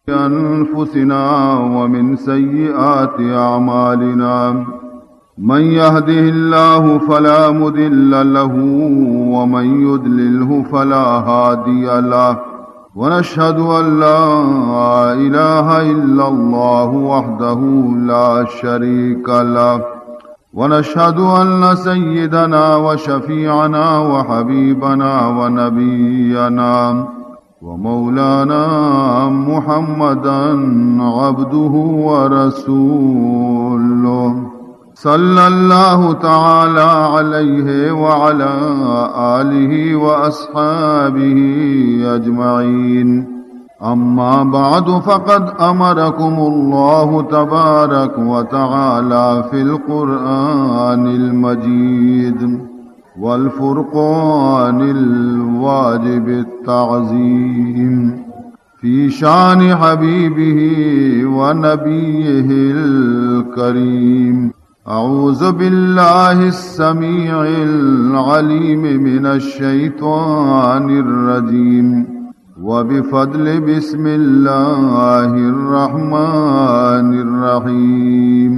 أنفسنا ومن سيئات أعمالنا. من يهده الله فلا مضل له ومن يضلله فلا هادي له. ونشهد أن لا إله إلا الله وحده لا شريك له. ونشهد أن سيدنا وشفيعنا وحبيبنا ونبينا ومولانا محمدا عبده ورسوله، صلى الله تعالى عليه وعلى آله وأصحابه أجمعين. أما بعد، فقد أمركم الله تبارك وتعالى في القرآن المجيد والفرقان الواجب التعظيم في شان حبيبه ونبيه الكريم. أعوذ بالله السميع العليم من الشيطان الرجيم. وبفضل بسم الله الرحمن الرحيم.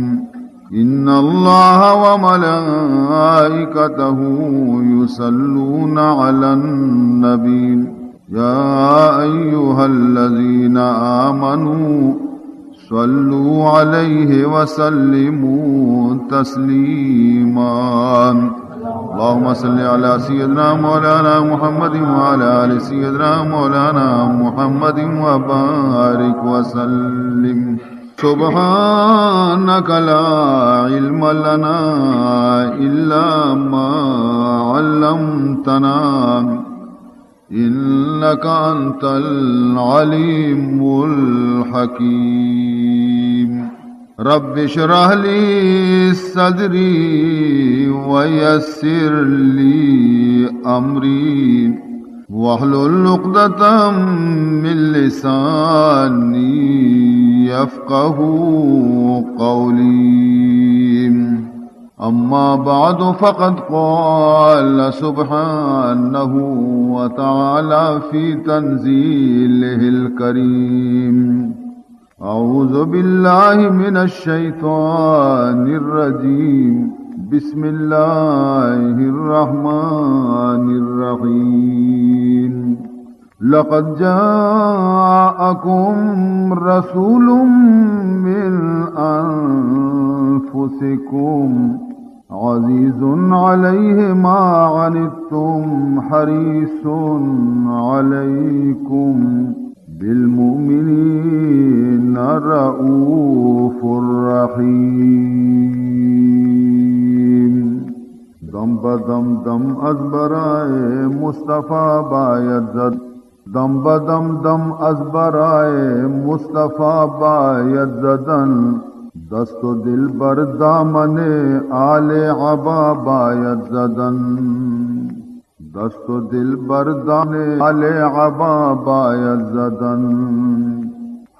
إن الله وملائكته يصلون على النبي. يا أيها الذين آمنوا صلوا عليه وسلموا تسليما. اللهم صل على سيدنا مولانا محمد وعلى آل سيدنا مولانا محمد وبارك وسلم. سبحانك لا علم لنا إلا ما علمتنا إنك أنت العليم الحكيم. رب اشرح لي صدري ويسر لي أمري واحلل عقدة من لساني يفقه قولي. أما بعد، فقد قال سبحانه وتعالى في تنزيله الكريم: أعوذ بالله من الشيطان الرجيم. بسم الله الرحمن الرحيم. لقد جاءكم رسول من أنفسكم عزيز عليه ما عنتم حريص عليكم بالمؤمنين رءوف رحيم. دم به دم دم از برای مصطفی باید زد. دم به دم دم از برای مصطفی باید زدن. دست و دل بر دامن آل عبا باید زدن. دست و دل بر دامن آل عبا باید زدن.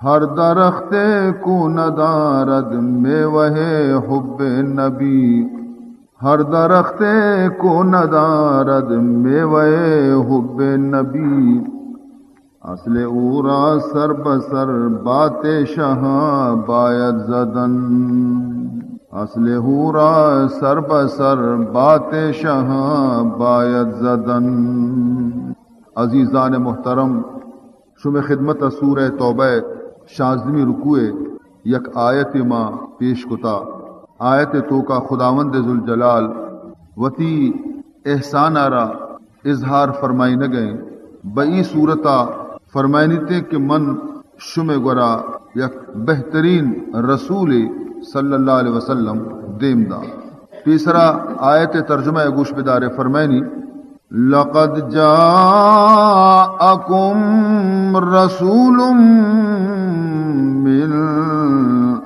هر درخت کو ندارد میوه حب نبی. هر درخت کو ندارد میوه حب نبی. اصل او را سر به سر بات شها باید زدن. اصل او را سر به سر بات شها باید زدن. عزیزان محترم، شمئے خدمت ءَ سورہ توبہ ءِ شانزدہمی رکوع ءِ یک آیتے ما پیش کتا۔ آیت ءِ توکا خداوند ذوالجلال وتی احسان ءَ را اظہار فرمائینگ ءَ انت۔ بہ اے صورت ءَ فرمائینیت کہ من شمئے گورا یک بہترین رسولے صلی اللہ علیہ وسلم دیم داں۔ پیسرا آیت ءِ ترجمہ ءَ گوش بدارے، فرمائینی: لقد جاءكم رسول من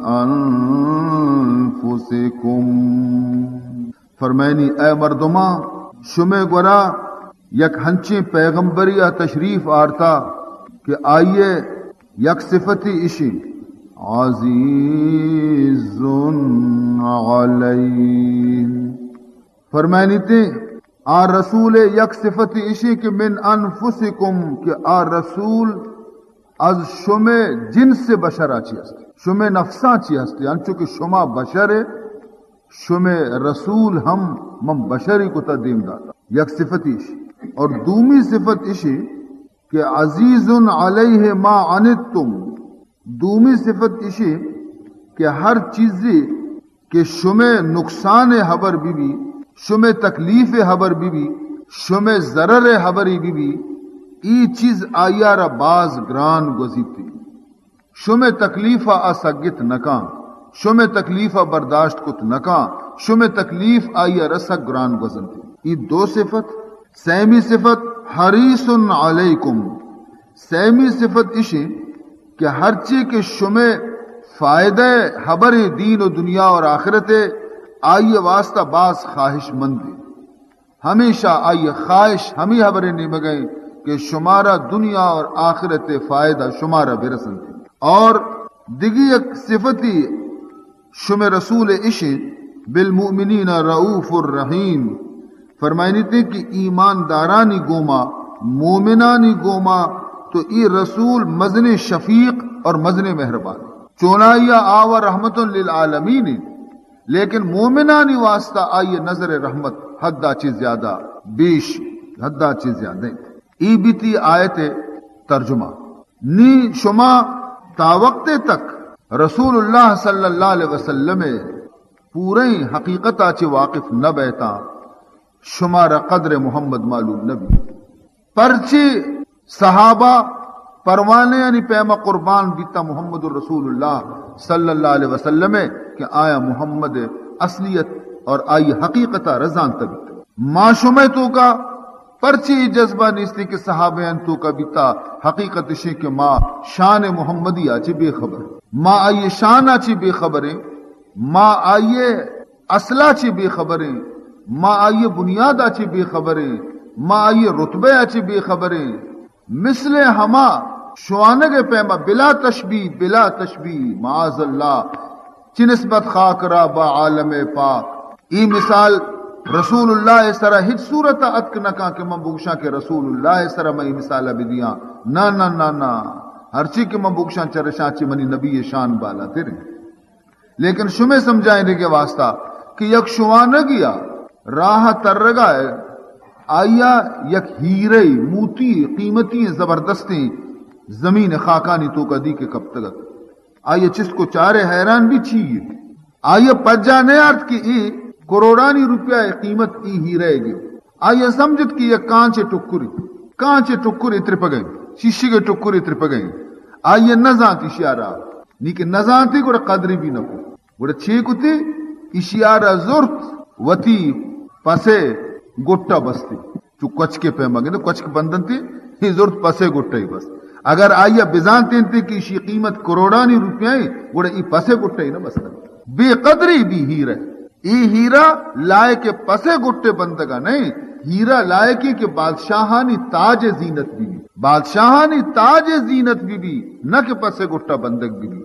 أنفسكم. فرمائنی: اے مردماں، شمئے گورا یک ہنچیں پیغمبرے ءَ تشریف آرتا کہ آئی ءِ یک صفتے اشی، عزیز علیہ۔ فرمائنیتے، آ رسول ءِ یک صفتے اشی کہ من انفسکم، کہ آ رسول از شمئے جنس بشرا چی ہست، شمئے نفسا چی ہست، انچو کہ شما بشر ئے، شمئے رسول ہم من بشری کتا دیم داتا۔ یک صفت ایشی۔ اور دومی صفت ایشی کہ عزیز علیہ ما عنتم۔ دومی صفت ایشی کہ ہر چیزی کہ شمئے نقصان ہبر بی بی، شمئے تکلیف ہبر بی بی، شمئے ضرر ہبری بی بی، ای چیز آئیا را باز گران گوزیتی۔ شمئے تکلیف ء آ سگت نہ کاں، شمئے تکلیف ء برداشت کت نہ کاں، شمئے تکلیف آئی ء را سک گران گوزنت۔ ای دو صفت۔ سیمی صفت، حریص علیکم۔ سیمی صفت اشی کہ ہرچی کہ شمئے فائدہ ہبریں دین و دنیا اور آخرت، آئی واسطہ باز خواہش مندی۔ ہمیشہ آئی خواہش ہمے ہبرے نیمگ ء کہ شمارا دنیا اور آخرت فائدہ شمارا برسنت۔ اور دگی یک صفتی شمئے رسول اشی، بالمؤمنین رؤوف الرحیم، فرمائنیتے کہ ایماندارانی گوما، مومنانی گوما تو ای رسول مزنیں شفیق اور مزنیں مہربان۔ چونائیا آ و رحمت للعالمین، لیکن مومنانی واسطہ آئی نظر رحمت حدا چی زیادہ بیش، حدا چی زیادہ انت۔ ای بیتی آیت ترجمہ۔ نی شما تا وقت تک رسول اللہ صلی اللہ علیہ وسلم پوریں حقیقتا چی واقف نہ بیتا، شمارا قدر محمد معلوم نہ بی۔ پرچے صحابہ پروانے یعنی پیما قربان بیتا محمد رسول اللہ صلی اللہ علیہ وسلم کہ آیا محمد اصلیت اور آئی حقیقتا رزانتا بیتا۔ ما شمئے توکا پرچے ای جذبہ نیستی کہ صحابیان توکا بیتا؟ حقیقت اشی کہ ما شان محمدی آ چی بے خبر، ما آئی شان آ چی بے خبریں، ما آئی اصلا چی بے خبریں، ما آئی بنیاد آ چی بے خبریں، ما آئی رتبہ آ چی بے خبریں۔ مثل ہما شوانگ پیما بلا تشبیہ، بلا تشبیہ، معاذ اللہ، چی نسبت خاک را با عالم پاک۔ ای مثال رسول اللہ سرا ہچ صورت اتک نکاں کہ من بگشاں کہ رسول اللہ سرا من ای مثال بدیاں۔ نہ، نہ، نہ، نہ۔ ہرچی کہ من بگشاں چرشاں چی منی نبی شان بالاتریں۔ لیکن شمے سمجھائینگ ء واسطہ کہ یک شوانگیا راہ ترگا ء آئیا یک ہیرے، موتی، قیمتی زبردستیں زمین خاکانی توکا دی کہ کپتگ ات۔ آئی چست کو چارے حیران بی چی ات۔ آئی پجا نہ آرت کہ اے کروڑانی روپیہ قیمت ای ہیرے گے۔ آئی سمجھت کہ یک کانچے ٹکری، کانچے ٹکری ترپگئے، شیشگے ٹکری ترپگئے۔ آئی نہ زانت اشیارا، نی کہ نہ زانتی گڑا قدری بھی نہ کو۔ گڑا چے کتی؟ اشیارا زرت، وتی پسے گٹا بستی۔ چو کچکے پیما گندے، کچک بندنتی، ہی زرت پسے گٹا ہی بس۔ اگر آئی بزانتینتی کہ اشی قیمت کروڑانی روپیہ ہیں، گڑا ای پسے گٹا ہی نہ بستن۔ بے قدری بھی ہیرے۔ ای ہیرا لائق پسے گٹے بندگا نہیں، ہیرا لائقی کہ بادشاہانی تاج زینت بی بی، بادشاہانی تاج زینت بی بی، نہ کہ پسے گٹا بندگ بی بی۔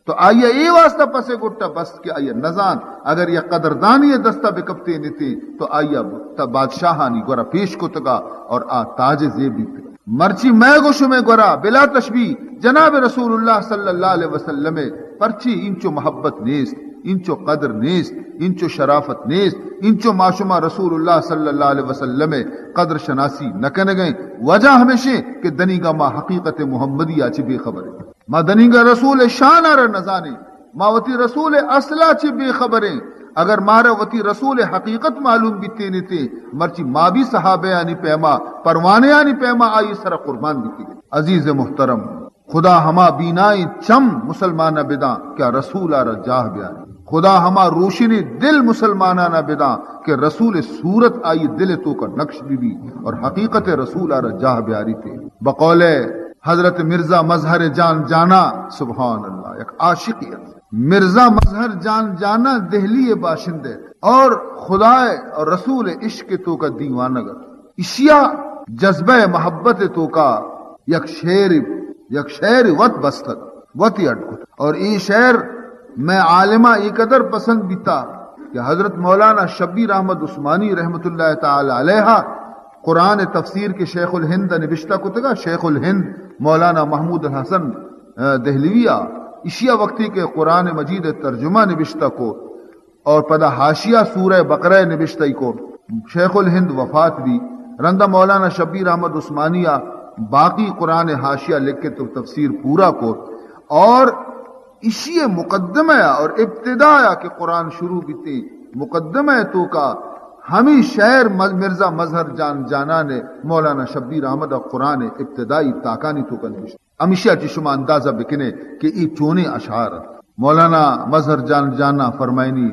تو آئی اے واسطہ پسے گٹا بست کہ آئی نزان، اگر یک قدردانی دستا بکپتے نتے تو آئی تا بادشاہانی گورا پیش کتگا اور آ تاج زیب بیتگا۔ مرچی مئے گو شمے گورا بلا تشبیہ جناب رسول اللہ صلی اللہ علیہ وسلم پرچی انچو محبت نیست، انچو قدر نیست، انچو شرافت نیست، انچو ما شما رسول اللہ صلی اللہ علیہ وسلم قدر شناسی نہ کنگیں۔ وجہ ہمیشیں کہ دنیگا ما حقیقت محمدی آ چی بے خبر ہیں۔ ما دنیگا رسول شان را نزانیں، ما وتی رسول اصلا چی بے خبریں۔ اگر مارا وتی رسول حقیقت معلوم بیتینتے، مرچی ما بھی صحابیانی پیما، پروانیانی پیما آئی سر قربان بیتی۔ عزیز محترم، خدا ہما بینائیں چم مسلمان بداں کہ آ رسول آ را جاہ بیاری۔ خدا ہما روشنی دل مسلمانانا بداں کہ رسول صورت آئی دل توکا نقش بی بی اور حقیقت رسول آ را جاہ بیاری تے۔ بقول حضرت مرزا مظہر جان جانا، سبحان اللہ، یک عاشقی ات۔ مرزا مظہر جان جانا دہلی باشندے اور خدا اور رسول عشق توکا دیوانگ ات۔ اشیا جذبہ محبت توکا یک شعر، یک شعر وت بستگ، وت اڈ کت۔ اور ای شعر میں عالمہ ای قدر پسند بیتا کہ حضرت مولانا شبیر احمد عثمانی رحمت اللہ تعالی علیہ قرآن تفسیر کے شیخ الہند نبشتہ کتگا، شیخ الہند مولانا محمود الحسن، آ، دہلوی ءَ ایشی ءَ وقتی کہ قرآن مجید ءِ ترجمہ نبشتہ کو اور پدا حاشیہ سورہ بقرہ ءِ نبشتہ ای کو، شیخ الہند وفات بی، رندا مولانا شبیر احمد عثمانی ءَ باقی قرآن ءِ حاشیہ لکھ کے تو تفسیر پورا کو اور ایشی ءِ مقدمہ ءَ اور ابتدا ءَ کہ قرآن شروع بیتی، مقدمہ ءِ توکا ہمی شعر مل-، مرزا مظہر جان جانان ءِ مولانا شبیر احمد ءَ قرآن ءِ ابتدائی تاکانی توکا نوشت۔ ہمیشی ءَ چہ شما اندازہ بکنے کہ اے چونیں اشعار انت۔ مولانا مظہر جان جانان فرمائنی،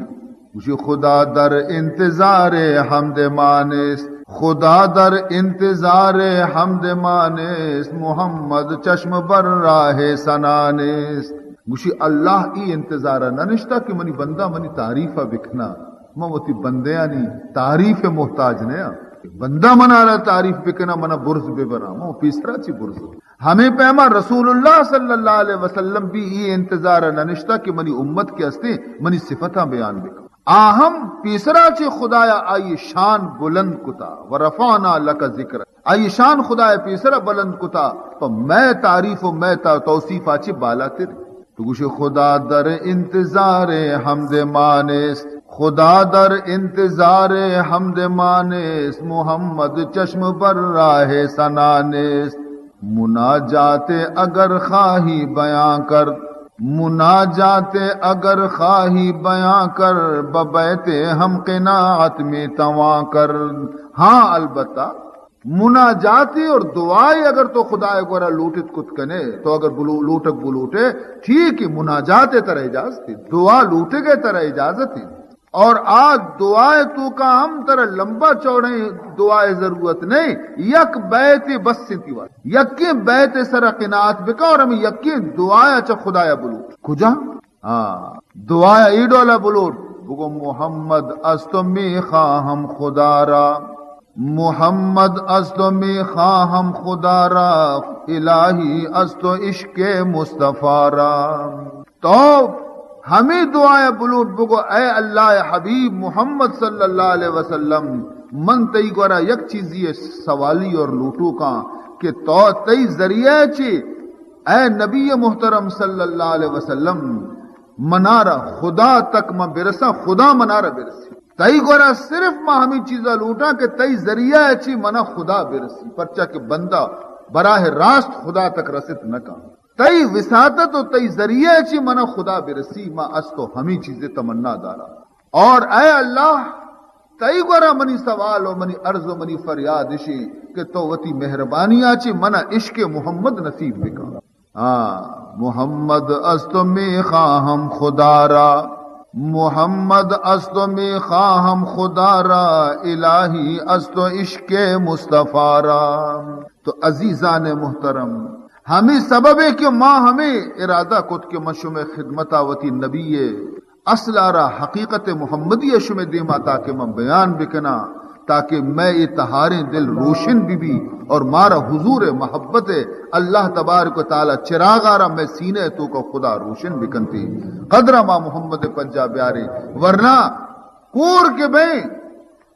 گوشی، خدا در انتظار حمد ما نیست، خدا در انتظار حمد ما نیست، محمد چشم بر راہ ثنا نیست۔ گوشی، اللہ ای انتظار ءَ نہ نشتا کہ منی بندہ منی تعریف ءَ بکنا۔ من وتی بندیانی تعریف ءِ محتاج نہ آں۔ بندہ منارا تعریف بکنا، منا برز ببرا، من پیسرا چی برز؟ ہمیں پیما رسول اللہ صلی اللہ علیہ وسلم بھی ای انتظار ءَ نہ نشتا کہ منی امت کہ ہستے منی صفتاں بیان بکن۔ آ ہم پیسرا چہ خدایا آئی شان بلند کتا، و رفعنا لک ذکر، آئی شان خدایا پیسرا بلند کتا، پہ مئے تعریف و مئے تا-، توصیفا چہ بالاتر۔ تو گوشے، خدا در انتظار حمد ما نیست، خدا در انتظار حمد ما نیست، محمد چشم بر راہ ثنا نیست۔ مناجات اگر خواہی بیان کر، مناجات اگر خواہی بیان کر، بہ بیت ہم قناعت می تواں کر۔ ہاں، البتہ مناجاتے اور دعائے اگر تو خدائے گورا لوٹت کت کنے، تو اگر بلو-، لوٹگ بلوٹے، ٹھیک ہے، مناجاتے ترا اجازت ہے، دعا لوٹگے ترا اجازت ہے۔ اور آ دعائے توکا ہم ترا لمبا چوڑیں دعائے ضرورت نہیں، یک بیت بس انتی واسطے۔ یکیں بیت سرا قناعت بکا اور ہمیں یکیں دعایا چہ خدایا بلوٹ۔ کجا؟ ہاں، دعایا ای ڈولا بلوٹ، بگو، محمد از تو می‌خواهم خدا را، محمد از تو می‌خواهم خدا را، الهی از تو عشق مصطفی را۔ تو ہمیں دعایا بلوٹ، بگو، اے اللہ حبیب محمد صلی اللہ علیہ وسلم، من تئی گورا یک چیزی سوالی اور لوٹوکاں کہ تو تئی ذریعہ چی، اے نبی محترم صلی اللہ علیہ وسلم، منارا خدا تک من برساں، خدا منارا برسی۔ تئی گورا صرف ما ہمیں چیزا لوٹاں کہ تئی ذریعہ چی منا خدا برسی، پرچا کہ بندہ براہ راست خدا تک رست نہ کن۔ تئی وساطت و تئی ذریعہ چی منا خدا برسی، ما از تو ہمیں چیزے تمنا داراں۔ اور اے اللہ، تئی گورا منی سوال و منی عرض و منی فریاد اشی کہ تو وتی مہربانیا چی منا عشق محمد نصیب بکن۔ ہاں، محمد از تو می‌خواهم خدا را، محمد از تو می‌خواهم خدا را، الهی از تو عشق مصطفی را۔ تو عزیزان محترم، ہمیں سبب ہے کہ ما ہمیں ارادہ کت کہ من شمئے خدمتا وتی نبی اصل آرا حقیقت محمدی شمئے دیما تاکہ من بیان بکناں، تاکہ مئے اے تہاریں دل روشن بہ بی اور مارا حضور محبت اللہ تبارک و تعالی چراغ آرا مئے سینہ توکا خدا روشن بکنتی۔ قدر ما محمد پجا بیارے، ورنہ کور کے بیں،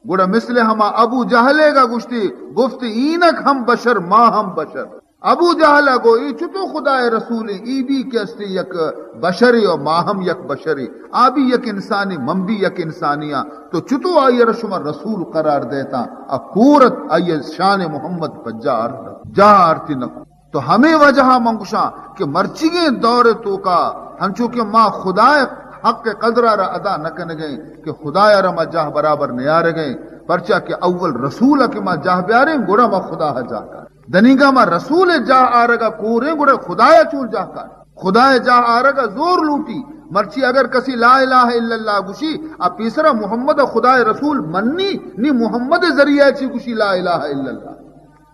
گڑا مثل ہما ابو جہلے گا گشتی، گفت، اینک ہم بشر، ما ہم بشر۔ ابو جہل ءَ گو، اے چتو خدائے رسولے؟ اے بی کہ استے یک بشرے و ما ہم یک بشرے، آ بی یک انسانے، من بی یک انسانے آں، تو چتو آئی ءَ را شما رسول قرار دیتاں؟ آ کورت، آئی ءَ شان محمد پجا آرت، جا آرتی نہ کو۔ تو ہمے وجہ ءَ من گوشاں کہ مرچیگیں دور ءِ توکا ہنچو کہ ما خدائے حق قدر ءَ را ادا نہ کنگیں کہ خدایا را ما جاہ برابر نیارگیں، پرچا کہ اول رسول ءَ کہ ما جاہ بیاریں، گڑا ما خدا ءَ جاہ کار۔ دنیگا ما رسول ءِ جاہ آرگ ءَ کوریں، گڑا خدایا چون جاہ کار؟ خدائے جاہ آرگ ءَ زور لوٹی۔ مرچی اگر کسی لا الہ الا اللہ گوشی، آ پیسرا محمد ءَ خدائے رسول منی، نی محمد ءِ ذریعہ چی گوشی لا الہ الا اللہ۔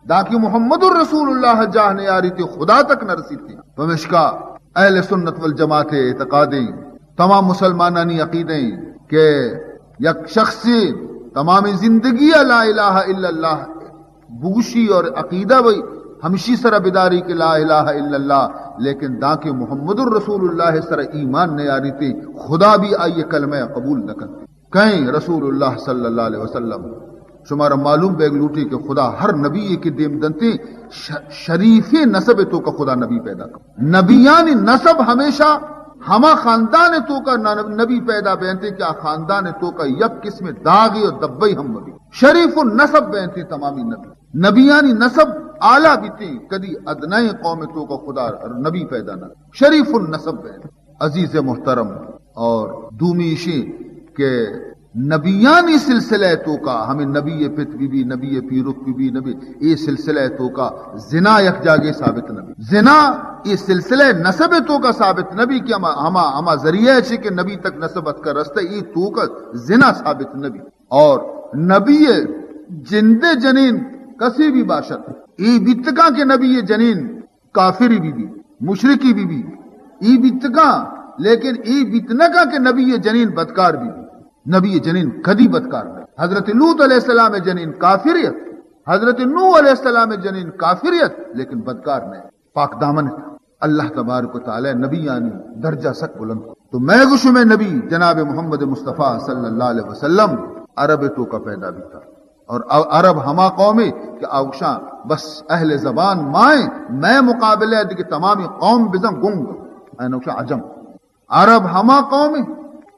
دانکہ محمد الرسول اللہ جاہ نیاریتی، خدا تک نرسیتی۔ پمشکا اہل سنت والجماعت اعتقادیں، تمام مسلمانانی عقیدیں کہ یک شخصے تمام زندگی ءَ لا الہ الا اللہ بگوشی اور عقیدہ بی ہمشی سرا بداری کہ لا الہ الا اللہ، لیکن دانکہ محمد الرسول اللہ سرا ایمان نیاریتی، خدا بی آئی کلمہ قبول نہ کنت۔ کئیں رسول اللہ صلی اللہ علیہ وسلم؟ شمارا معلوم بیگ لوٹی کہ خدا ہر نبی کہ دیم دنتے، ش-، شریفیں نسب توکا خدا نبی پیدا کن۔ نبیانی نسب ہمیشہ ہما خاندان توکا ن-، نبی پیدا بینتے کہ آ خاندان توکا یک قسم داغی و دبئی ہم مبی۔ شریف النسب بینتے تمامی نبی۔ نبیانی نسب اعلیٰ بیتے، کدی ادنائیں قوم توکا خدا نبی پیدا نہ۔ شریف النسب بینتے۔ عزیز محترم، اور دومی ایشی کہ نبیانی سلسلہ توکا، ہمیں نبی پت بی بی، نبی پیرک بی بی، نبی، اے سلسلہ توکا زنا یک جاگے ثابت نبی۔ زنا اے سلسلہ نسب توکا ثابت نبی کہ ہما، ہما، ہما ذریعہ چی کہ نبی تک نسب اتکا رستہ، اے توکا زنا ثابت نبی۔ اور نبی جند جنین کسی بھی باشد، اے بیتگاں کہ نبی جنین کافری بی بی، مشرکی بی بی، ای بیتگاں، لیکن ای بیت نہ کاں کہ نبی جنین بدکار بی بی۔ نبی جنین کدی بدکار نہ۔ حضرت لوط علیہ السلام جنین کافریت، حضرت نوح علیہ السلام جنین کافریت، لیکن بدکار نہ۔ پاک دامن اللہ تبارک و تعالی نبیانی درجہ سک بلند کو۔ تو میں گشو میں نبی جناب محمد مصطفی صلی اللہ علیہ وسلم عرب توکا پیدا بیتا۔ اور ع-، عرب ہما قومے کہ آ گشاں بس اہل زبان مائیں، مئے مقابلہ دگہ تمامی قوم بزاں گنگ۔ اینو گشاں عجم۔ عرب ہما قومے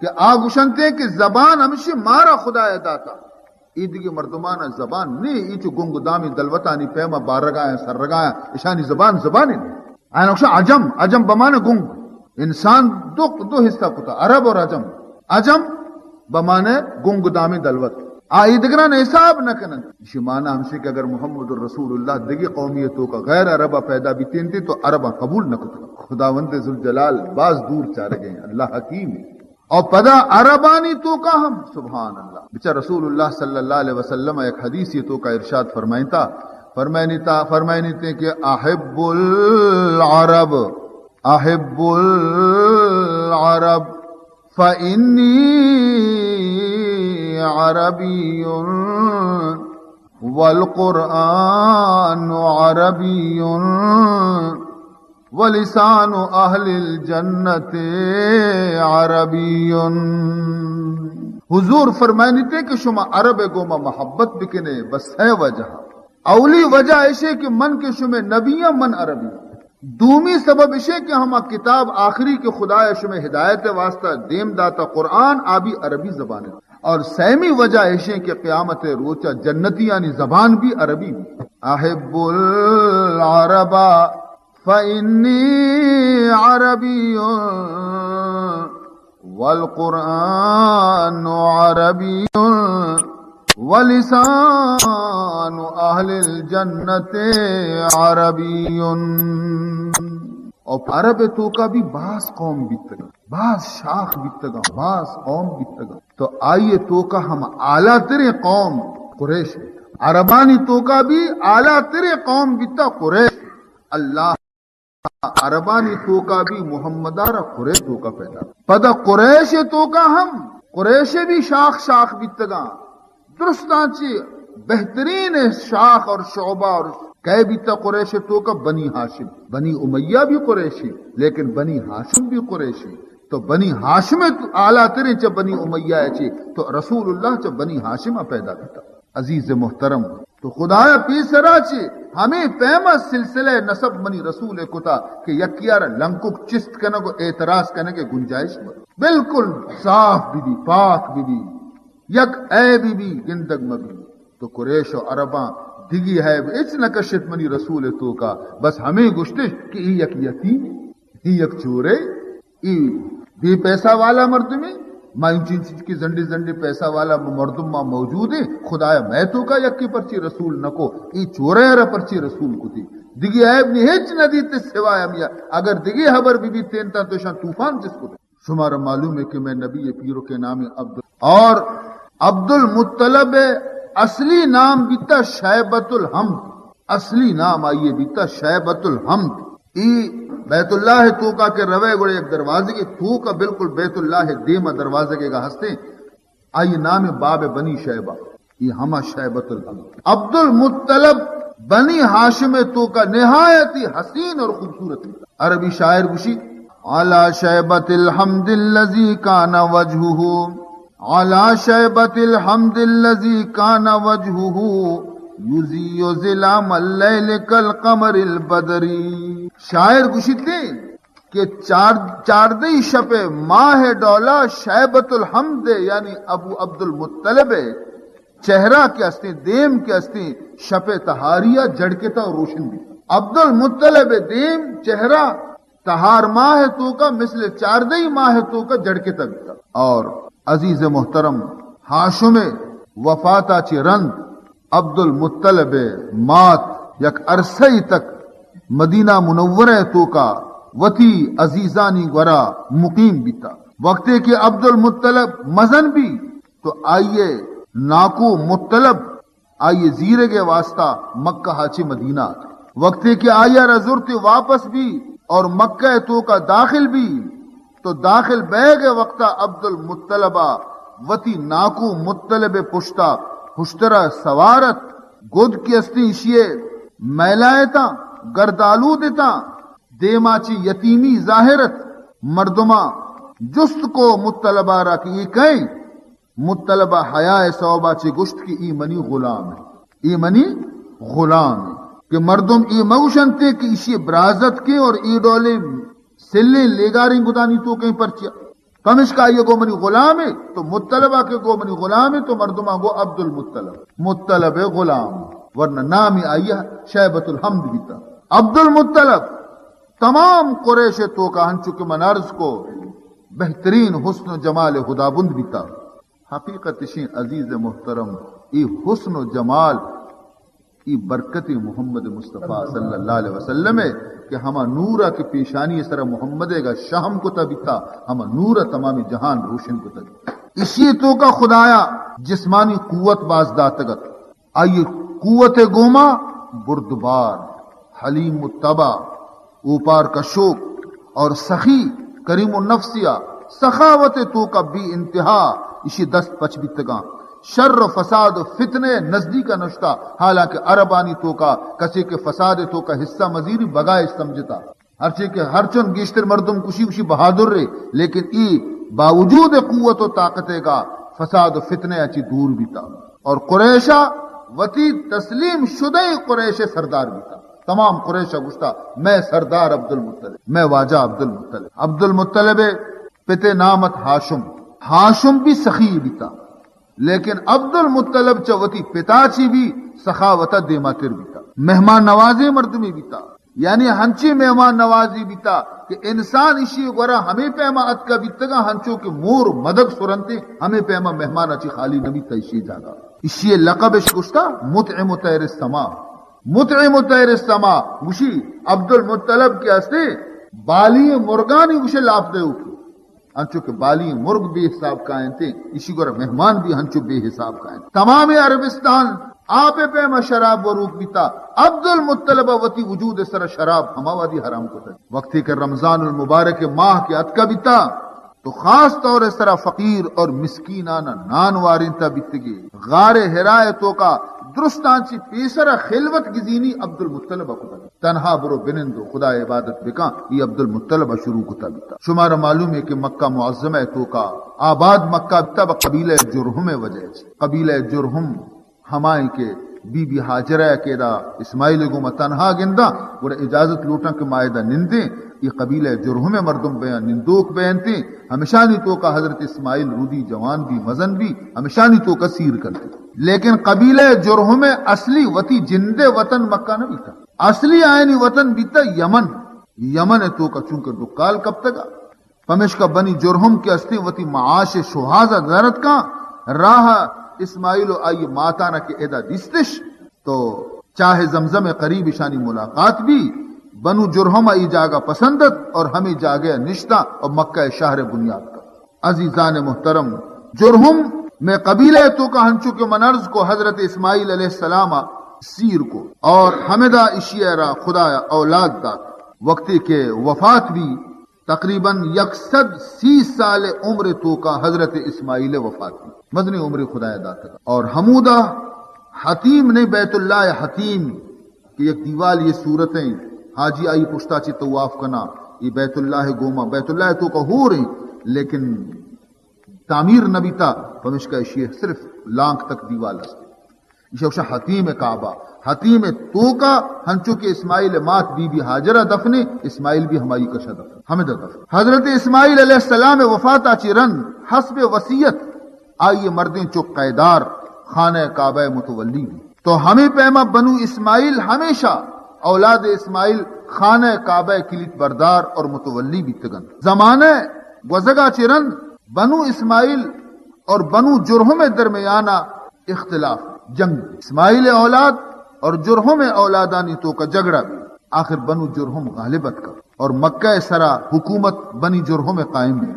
کہ آ گشنتے کہ زبان ہمشی مارا خدایا داتا۔ اے دگہ مردمانا زبان نے، اے چو گنگ دامی دلوتانی پیما بارگایا سرگایا، اشانی زبان زبانے نے۔ اینو گشاں عجم، عجم بمانے گنگ۔ انسان دو، دو حصہ کتا، عرب اور عجم۔ عجم بمانے گنگ دامی دلوت۔ آ ایدگران حساب نہ کنن۔ اشی معنی ہمشی کہ اگر محمد رسول اللہ دگی قومی توکا غیر عربا پیدا بیتینتی تو عربا قبول نہ کتا۔ خداوند ذوالجلال باز دور چارگے ہیں، اللہ حکیم ہے۔ اور پدا عربانی توکا ہم، سبحان اللہ، بچا رسول اللہ صلی اللہ علیہ وسلم ایک حدیث یہ توکا ارشاد فرمائنتا، فرمائنتا، فرمائنتے کہ احب العرب، احب العرب فإني عربي والقرآن عربي ولسان أهل الجنة عربي۔ حضور فرمائنتے کہ شما عرب گوما محبت بکنے بس ہے وجہ۔ اولی وجہ اشے کہ من کہ شمے نبی آں، من عربی آں۔ دومی سبب اشے کہ ہما کتاب آخری کہ خدایا شمے ہدایت واسطہ دیم داتا قرآن، آ بھی عربی زبان ہے۔ اور سیمی وجہ اشے کہ قیامت روچا جنتیانی زبان بھی عربی بھی۔ احب العرب فإني عربي والقرآن عربي ولسان أهل الجنة عربي۔ اور عرب توکا بھی باز قوم بیتگا، باز شاخ بیتگا، باز قوم بیتگا۔ تو آئی توکا ہم اعلیٰ تریں قوم قریش۔ عربانی توکا بھی اعلیٰ تریں قوم بیتا قریش۔ اللہ عربانی توکا بھی محمد آرا قریش توکا پیدا۔ پدا قریش توکا ہم، قریش بھی شاخ شاخ بیتگاں۔ درستاں چی بہترین شاخ اور شعبہ اور کئے بیتا قریش توکا؟ بنی ہاشم۔ بنی امیہ بھی قریشی، لیکن بنی ہاشم بھی قریشی۔ تو بنی ہاشم تو اعلیٰ تریں چہ بنی امیہ چی، تو رسول اللہ چہ بنی ہاشم پیدا بیتا۔ عزیز محترم، تو خدایا پیسرا چی ہمیں پیما سلسلہ نسب منی رسول کتا کہ یکیار لنکک چست کنگ و اعتراض کنگ گنجائش مت۔ بالکل صاف بی بی، پاک بی بی، یک عیب بی گندگ مبی۔ تو قریش و عرباں دگی عیب اچ نہ کشت منی رسول توکا، بس ہمیں گشتش کہ ای یک یتیم، ای یک چورے، ای بے پیسہ والا مردمے، ما انچین چیز کی زنڈی زنڈی پیسہ والا مردم ما موجود ہیں، خدایا میں توکا یکی پرچی رسول نکو، ای چورے را پرچی رسول کتی۔ دگی عیب نی ہچ نہ دیتے سوائے ہمیا، اگر دگی خبر بی بی تینتا تو شان طوفان جس کو۔ شمارا معلوم ہے کہ میں نبی پیرو کے نام عبد، اور عبد المطلب اصلی نام بیتا شیبۃ الحمد۔ اصلی نام آئیے بیتا شیبۃ الحمد۔ ای بیت اللہ توکا کہ روے گڑے یک دروازے کے توکا بالکل بیت اللہ دیما دروازے کے گا ہستے۔ آئی نام باب بنی شیبہ۔ ای ہما شیبۃ الحمد۔ عبد المطلب بنی ہاشم توکا نہایت ہی حسین اور خوبصورت۔ عربی شاعر گوشی، علی شیبۃ الحمد الذی کان وجہہ على شيبة الحمد الذي كان وجهه يضيء ظلام الليل كالقمر البدري۔ شاعر گوشیت کہ چار-، چاردہ شپ ماہ ڈولا شیبۃ الحمد، یعنی ابو عبد المطلب چہرہ کہ استیں، دیم کہ استیں، شپ تہاریا جڑکتا و روشن بیتا۔ عبد المطلب دیم چہرہ تہار ماہ توکا مثل چاردہ ماہ توکا جڑکتا بیتا۔ اور عزیز محترم، ہاشم وفاتا چہ رند عبد المطلب مات یک عرصہ تک مدینہ منورہ توکا وتی عزیزانی گورا مقیم بیتا۔ وقتے کہ عبد المطلب مزن بی تو آئیے ناکو مطلب آئی زیرگ ء واسطہ مکہ ء چہ مدینہ ات۔ وقتے کہ آئی ء را زرت واپس بی اور مکہ ء توکا داخل بی تو داخل بیگ ء وقتا عبد المطلب ء وتی ناکو مطلب ء پشتا ہشترا سوار ات۔ گد کہ استیں ایشی ء میلائتاں، گردآلود اتاں، دیما چہ یتیمی ظاہر ات۔ مردماں جست کو مطلب ء را کہ اے کئے؟ مطلب ء حیا ء سوب ء چہ گوشت کہ اے منی غلام انت، اے منی غلام انت۔ کہ مردم اے مہ گوشنت کہ ایشی برازتکیں اور اے ڈولیں سلیں لیگاریں گدانی توکیں پرچیا۔ پمشکا آئی گو منی غلام انت، تو مطلب ء کہ گو منی غلام انت، تو مردماں گو عبد المطلب، مطلب ء غلام، ورنہ نامی آئی شیبۃ الحمد بیتا۔ عبد المطلب تمام قریش ء توکا ہنچو کہ من عرض کو بہترین حسن و جمال خداوند بیتا۔ حقیقت اشیں عزیز محترم، اے حسن و جمال، اے برکت محمد مصطفیٰ صلی اللہ علیہ وسلم ہے کہ ہما نور ء کہ پیشانی سر محمد ء گا شہم کتا بیتا، ہما نور ء تمام جہان روشن کتا بیتا۔ اشی توکا خدایا جسمانی قوت باز داتگت۔ آئی قوت گوما بردبار، حلیم الطبع، اوپار کشوک اور سخی، کریم النفسیا، سخاوت توکا بے انتہا اشی دست پچ بیتگاں۔ شر و فساد و فتنے نزدیک نشتا، حالانکہ عربانی توکا کسے کہ فساد توکا حصہ مزیری بگائش سمجھتا۔ ہرچے کہ ہرچن گیشتر مردم کشی کشی بہادر رے، لیکن ای باوجود قوت و طاقت گا فساد و فتنے اچی دور بیتا اور قریشا وتی تسلیم شدہ قریش سردار بیتا۔ تمام قریش گوشتا، میں سردار عبد المطلب، میں واجہ عبد المطلب۔ عبد المطلب پتے نام ات ہاشم، ہاشم بھی سخی بیتا، لیکن عبد المطلب چہ وتی پتا چی بھی سخاوتا دیماتر بیتا، مہمان نوازیں مردمی بیتا۔ یعنی ہنچی مہمان نوازی بیتا کہ انسان اشی گورا ہمے پیما اتکا بیتگا، ہنچو کہ مور مدگ سرنتے ہمے پیما مہمان اچی خالی نبیتا اشی جاگا۔ اشی لقب اش گشتا مطعم طیر السما۔ مطعم طیر السما گوشی عبد المطلب کے ہستے بالی مرگانی گوشے لاپ دیوکی۔ انچو کہ بالی مرگ بے حساب کائنتے، اشی گورا مہمان بھی ہنچو بے حساب کائنت۔ تمام عربستان آپ پیما شراب وروک بیتا۔ عبد المطلب وتی وجود سر شراب ہما وادی حرام کتا۔ وقتی کہ رمضان المبارک ماہ کے اتکا بیتا تو خاص طور سرا فقیر اور مسکینانا نان وارینتا بیتگی۔ غار حرا توکا درستان چی پیسرا خلوت گزینی عبد المطلب کتا۔ تنہا برو بنند و خدا عبادت بکن، ای عبدالمطلب ء شروع کتا بیتا۔ شمارا معلوم ہے کہ مکہ معظمہ ء توکا آباد مکہ بیتا بہ قبیلہ جرہم ء وجہ چہ۔ قبیلہ جرہم ہمائیں کہ بی بی ہاجرہ ء کہ ادا اسماعیل ء گوما تنہا گنداں، گڑا اجازت لوٹاں کہ ما ادا نندیں، ای قبیلہ جرہم ء مردم بیاں نندوک بینتیں، ہمشانی توکا حضرت اسماعیل رودی جوان بی مزن بی، ہمشانی توکا سیر کنتیں۔ لیکن قبیلہ جرہم ء اصلی وتی جند ء وطن مکہ نہ بیتا۔ اصلی آیانی وطن بیتا یمن۔ یمن ء توکا چونکہ ڈکال کپتگا، پمیشکا بنی جرہم کہ استیں وتی معاش ء شوہاز ء درتکاں، راہ ء اسماعیل و آئی ماتانا کہ ادا دیستش تو چاہ زمزم ء قریب اشانی ملاقات بی۔ بنو جرہم ء ای جاگہ پسند ات اور ہمے جاگہ ء نشتاں اور مکہ ء شہر ء بنیاد کت۔ عزیزان محترم، جرہم میں قبیلہ ء توکا ہنچو کہ من عرض کو حضرت اسماعیل علیہ السلام ء سیر کو اور ہمدا اشی ء را خدا ء اولاد دات۔ وقتی کہ وفات بی تقریباً یک سد سی سال عمر توکا حضرت اسماعیل ء وفات بی۔ مزنی عمر خدا ء داتگ۔ اور ہمودا حطیم نے بیت اللہ حطیم کہ یک دیوال یہ صورت ہیں، حاجی آئی پشتا چی طواف کنا، یہ بیت اللہ گوما، بیت اللہ توکا ہور ہیں، لیکن تعمیر نہ بیتا، پمشکا ایشی صرف لانک تک دیوال است۔ ایشی گوشا حطیم کعبہ، حطیم توکا ہنچو کہ اسماعیل مات بی بی ہاجرہ دفنے، اسماعیل بھی ہمائی کشا دفن، ہمدا دفن۔ حضرت اسماعیل علیہ السلام وفاتا چی رند حسب وصیت آئی مردیں چک قیدار خانہ کعبہ متولی بی۔ تو ہمیں پیما بنو اسماعیل ہمیشہ اولاد اسماعیل خانہ کعبہ کلیت بردار اور متولی بیتگن۔ زمانہ گوزگا چی رند بنو اسماعیل اور بنو جرہم درمیانا اختلاف، جنگ، اسماعیل اولاد اور جرہم اولادانی توکا جھگڑا بی۔ آخر بنو جرہم غالب اتکا اور مکہ سرا حکومت بنی جرہم قائم بی۔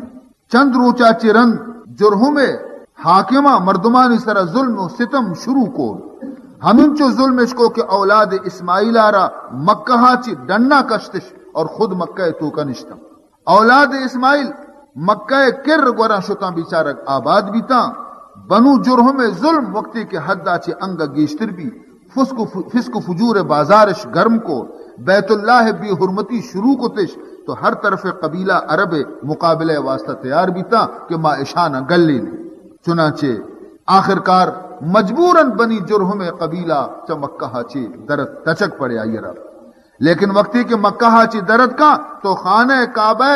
چند روچا چی رند جرہم حاکمہ مردمانی سرا ظلم و ستم شروع کو۔ ہمینچو ظلمش کو کہ اولاد اسماعیل آرا مکہ چی ڈنا کشتش اور خود مکہ توکا نشتم۔ اولاد اسماعیل مکہ کر گورا شتاں، بیچارگ آباد بیتاں۔ بنو جرہم ظلم وقتی کہ حدا چی انگا گیشتر بی، فسق و ف-، فسق و فجور بازارش گرم کو، بیت اللہ بے حرمتی شروع کتش، تو ہر طرف قبیلہ عرب مقابلہ واسطہ تیار بیتاں کہ ما اشانا گلیں۔ چنانچہ آخرکار مجبوراً بنی جرہم قبیلہ چہ مکہ چی درت تچک پڑے آئی را۔ لیکن وقتی کہ مکہ چی درت کا تو خانہ کعبہ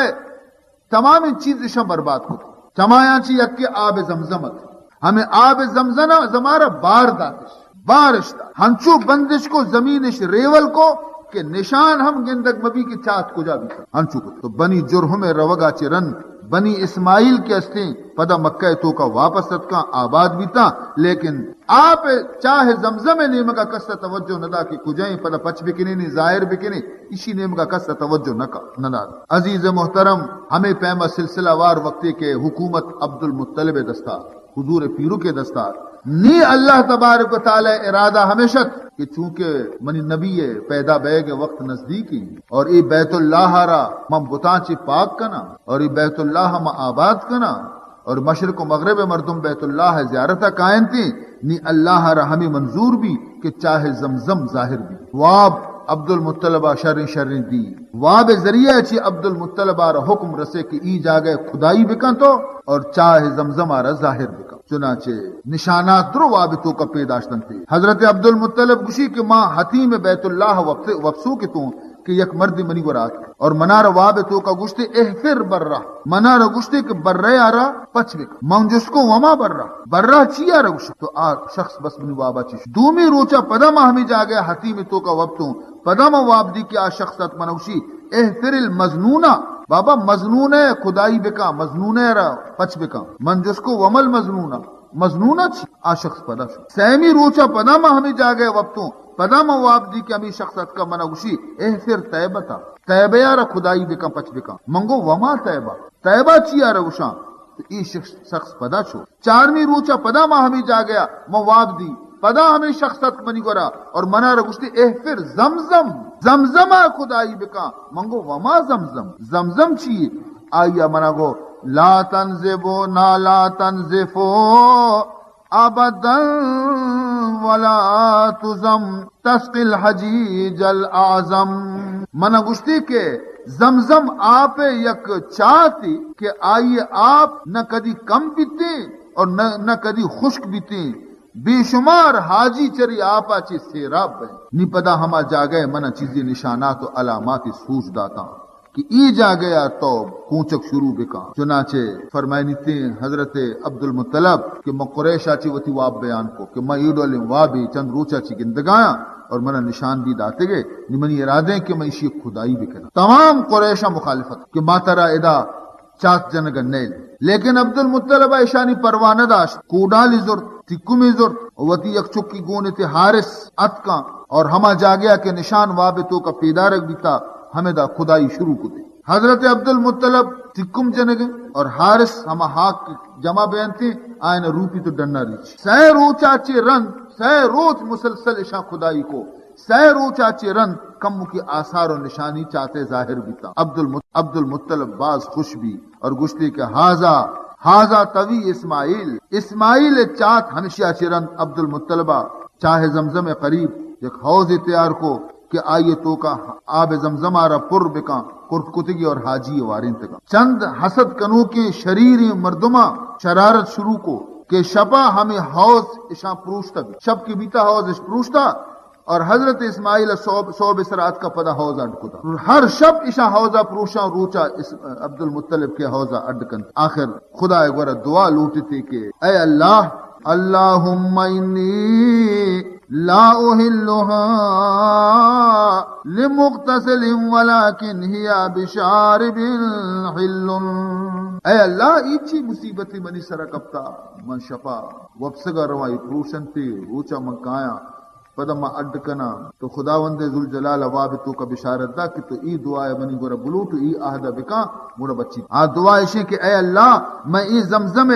تمامیں چیز اشاں برباد کت۔ چمایاں چی یکے آب زمزم ات۔ ہمیں آب زمزم زمارا بار داتش، بارش دا۔ ہنچو بندش کو زمینش ریول کو کہ نشان ہم گندگ مبی کہ چات کجا بیتا۔ ہنچو کت۔ تو بنی جرہم روگا چی رند بنی اسماعیل کہ استیں پدا مکہ توکا واپس اتکاں، آباد بیتاں، لیکن آپ چاہ زمزم نیمگا کس توجہ ندا کہ کجائیں، پدا پچ بکنیں، نی ظاہر بکنیں۔ ایشی نیمگا کس توجہ نہ کا-، نہ دات۔ عزیز محترم، ہمیں پیما سلسلہ وار وقتی کہ حکومت عبدالمطلب دستا، حضور پیرو کے دستا، نی اللہ تبارک و تعالی ارادہ ہمیشہ کہ چونکہ منی نبی پیدا بیگ وقت نزدیکی اور اے بیت اللہ را من بتاں چی پاک کنا اور اے بیت اللہ من آباد کنا، اور مشرق و مغرب مردم بیت اللہ زیارت کائنتی، نی اللہ را ہمیں منظور بی کہ چاہ زمزم ظاہر بی۔ واب عبدالمطلب شریں شریں دی۔ واب ذریعہ چی عبدالمطلب را حکم رسے کہ ای جاگہ کھدائی بکن تو اور چاہ زمزم را ظاہر بکن۔ چنانچہ نشانات درو واب توکا پیداشتنتے۔ حضرت عبدالمطلب گوشی کہ ما حطیم بیت اللہ وپس-، وپسو کتوں کہ یک مردی منی گورا اتک اور منارا واب توکا گوشتے، احفر برہ، منارا گوشتے کہ برہ آرا پچ بکن۔ من جست کو، وما برہ، برہ چی آرا گوشت؟ تو آ شخص بس منی وابا چی شو۔ دومی روچا پدا ما ہمیں جاگہ حطیم توکا وپتوں، پدا ما واب دی کہ آ شخص ات منا گوشی، احفر المظنونہ، بابا مظنونہ کھدائی بکن، مظنونہ را پچ بکن۔ من جست کو، وما المظنونہ؟ مظنونہ چی؟ آ شخص پدا شو۔ سیمی روچا پدا ما ہمیں جاگہ وپتوں، پدا ما واب دی کہ ہمیں شخص اتکا منا گوشی، احفر طیبتا، طیبہ را کھدائی بکن، پچ بکن۔ من گو، وما طیبہ؟ طیبہ چی آرا گوشاں؟ تو ای شخص، شخص پدا شو۔ چارمی روچا پدا ما ہمیں جاگہ ما واب دی، پدا ہمیں شخص اتک منی گورا اور منارا گوشتی، احفر زمزم، زمزم کھدائی بکن۔ من گو، وما زمزم؟ زمزم چی؟ آئی منا گو، لا تنزف نا لا تنزف ابدا ولا تضم تسقی الحجیج الاعظم۔ منا گوشتی کہ زمزم آپ یک چاتی کہ آئی آپ نہ کدی کم بیتے اور نہ، نہ کدی خشک بیتے۔ بے شمار حاجی چری آپا چی سیراب بئے۔ نی پدا ہما جاگہ منا چیزی نشانات و علامات سوچ داتاں کہ ای جاگہ آ تو کونچک شروع بکاں۔ چنانچہ فرمائنیتیں حضرت عبدالمطلب کہ من قریشا چی وتی واب بیان کو کہ من ای ڈولیں وابی چند روچا چی گندگایاں اور منا نشان بھی داتے گئے، نی منی ارادے کہ من ایشی کھدائی بکناں۔ تمام قریشا مخالفت کہ ما ترا ادا چات جنگ نیل۔ لیکن عبدالمطلب اشانی پرواہ نہ داشت۔ کوڈالی زرت، تکمی زرت، و وتی یک چکی گون تے حارث اتکاں اور ہما جاگہ کہ نشان واب توکا پیدارگ بیتا، ہمدا کھدائی شروع کتے۔ حضرت عبدالمطلب تکم جنگ اور حارث ہما ہاک جمع بینتے، آئین روپی تو ڈنا ریچ۔ سہ روچا چے رند، سہ روچ مسلسل اشاں کھدائی کو۔ سہ روچا چے رند کمکی آثار و نشانی چاتے ظاہر بیتا۔ عبدالمط-، عبدالمطلب باز خوش بی اور گوشتی کہ ہذا، ہذا طوی اسماعیل، اسماعیل چات۔ ہمشیا چے رند عبدالمطلبا چاہ زمزم قریب یک حوض تیار کو، کہ آئی توکا آب زمزم آرا پر بکاں، کرت کتگی اور حاجی وارینتگا۔ چند حسد کنوکیں شریریں مردماں شرارت شروع کو کہ شپا ہمیں حوض اشاں پروشتا بی۔ شپ کی بیتا حوض اش پروشتا اور حضرت اسماعیل سوب، سوب سر آتکا پدا حوض اڈ کتا۔ ہر شپ اشاں حوضا پروشاں، روچا اس، عبدالمطلب کے حوضا اڈ کنت۔ آخر خدا گورا دعا لوٹتے کہ اے اللہ، اللہم انی لا احلها لمغتسل ولكن هي بشارب حل۔ اے اللہ، ای چی مصیبت منی سرا کپتا؟ من شپا وپسگا رواں، ای پروشنتے، روچا من کایاں، پدا من اڈ کناں۔ تو خداوند ذوالجلال واب توکا بشارت دا کہ تو ای دعا منی گورا بلوٹ و ای عہد بکاں، گڑا بچی۔ آ دعا اشیں کہ اے اللہ، من ای زمزم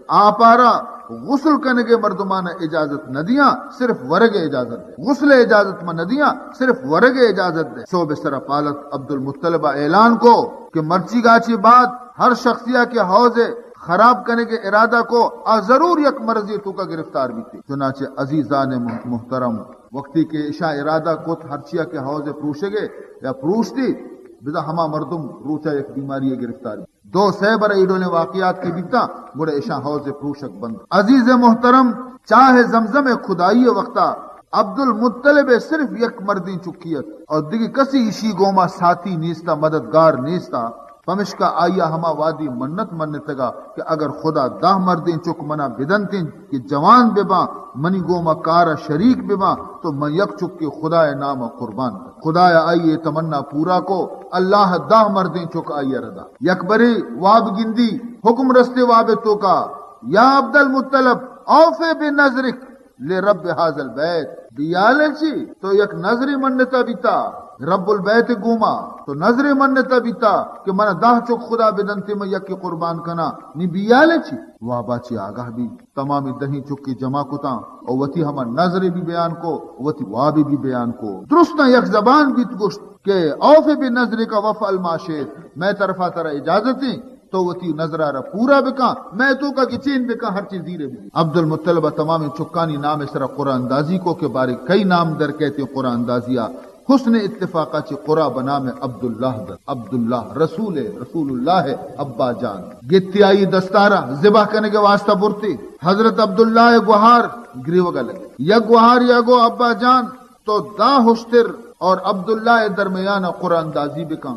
آپارا غسل کنگے مردمانا اجازت نہ دیاں، صرف ورگے اجازت دے۔ غسل اجازت من نہ دیاں، صرف ورگے اجازت دے۔ سوب سرا پالت عبدالمطلب اعلان کو کہ مرچیگا چی بعد ہر شخصیا کہ حوض خراب کنگے ارادہ کو، آ ضرور یک مرضی توکا گرفتار بیتے۔ چنانچہ عزیزان مح-، محترم، وقتی کہ اشاں ارادہ کت ہرچیا کہ حوض پروشگے یا پروشتی، بزاں ہما مردم روچا یک بیماری گرفتار بیت۔ دو سہ برا ای ڈولیں واقعات کہ بیتاں، گڑا اشاں حوض پروشگ بند۔ عزیز محترم، چاہ زمزم کھدائی وقتا عبدالمطلب صرف یک مردیں چکی ات اور دگہ کسی اشی گوما ساتھی نیستا، مددگار نیستا۔ پمشکا آئیا ہما وادی منت منتگا کہ اگر خدا دہ مردیں چک منا بدنتیں کہ جوان بباں، منی گوما کارا شریک بباں، تو من یک چکے خدائے ناما قربان کناں۔ خدایا آئی اے تمنا پورا کو، اللہ دہ مردیں چک آئیا ردا۔ یک برے واب گندی، حکم رستے واب توکا، یا عبدالمطلب، اوف بنذرک لرب هذا البیت۔ بیال چی؟ تو یک نذرے منتا بیتا رب البیت گوما، تو نذرے منتا بیتا کہ من دہ چک خدا بدنتے من یکی قربان کناں، نی بیال چی؟ وابا چی آگاہ بی، تمامی دہیں چکی جمع کتاں او وتی ہما نذرے بھی بیان کو، وتی وابے بھی بیان کو۔ درستاں یک زبان بیت، گوشت کہ اوف بنذرک وافعل ما شئت، مئے طرفا ترا اجازتیں، تو وتی نذرا را پورا بکاں، مئے توکا گچین بکاں، ہر چیز زیرے بگی۔ عبدالمطلب تمامیں چکانی نام سرا قرعہ اندازی کو کہ بارے کئی نام در کئیت قرعہ اندازیا۔ حسن اتفاقا چہ قرعہ بنام عبداللہ در۔ عبداللہ رسول، رسول اللہ ابا جان۔ گتی آئی دستارا ذبح کنگے واسطہ برتی۔ حضرت عبداللہ گوہار گریوگا لگے۔ یک گوہار یا گو ابا جان تو دہ ہشتر اور عبداللہ درمیان قرعہ اندازی بکاں۔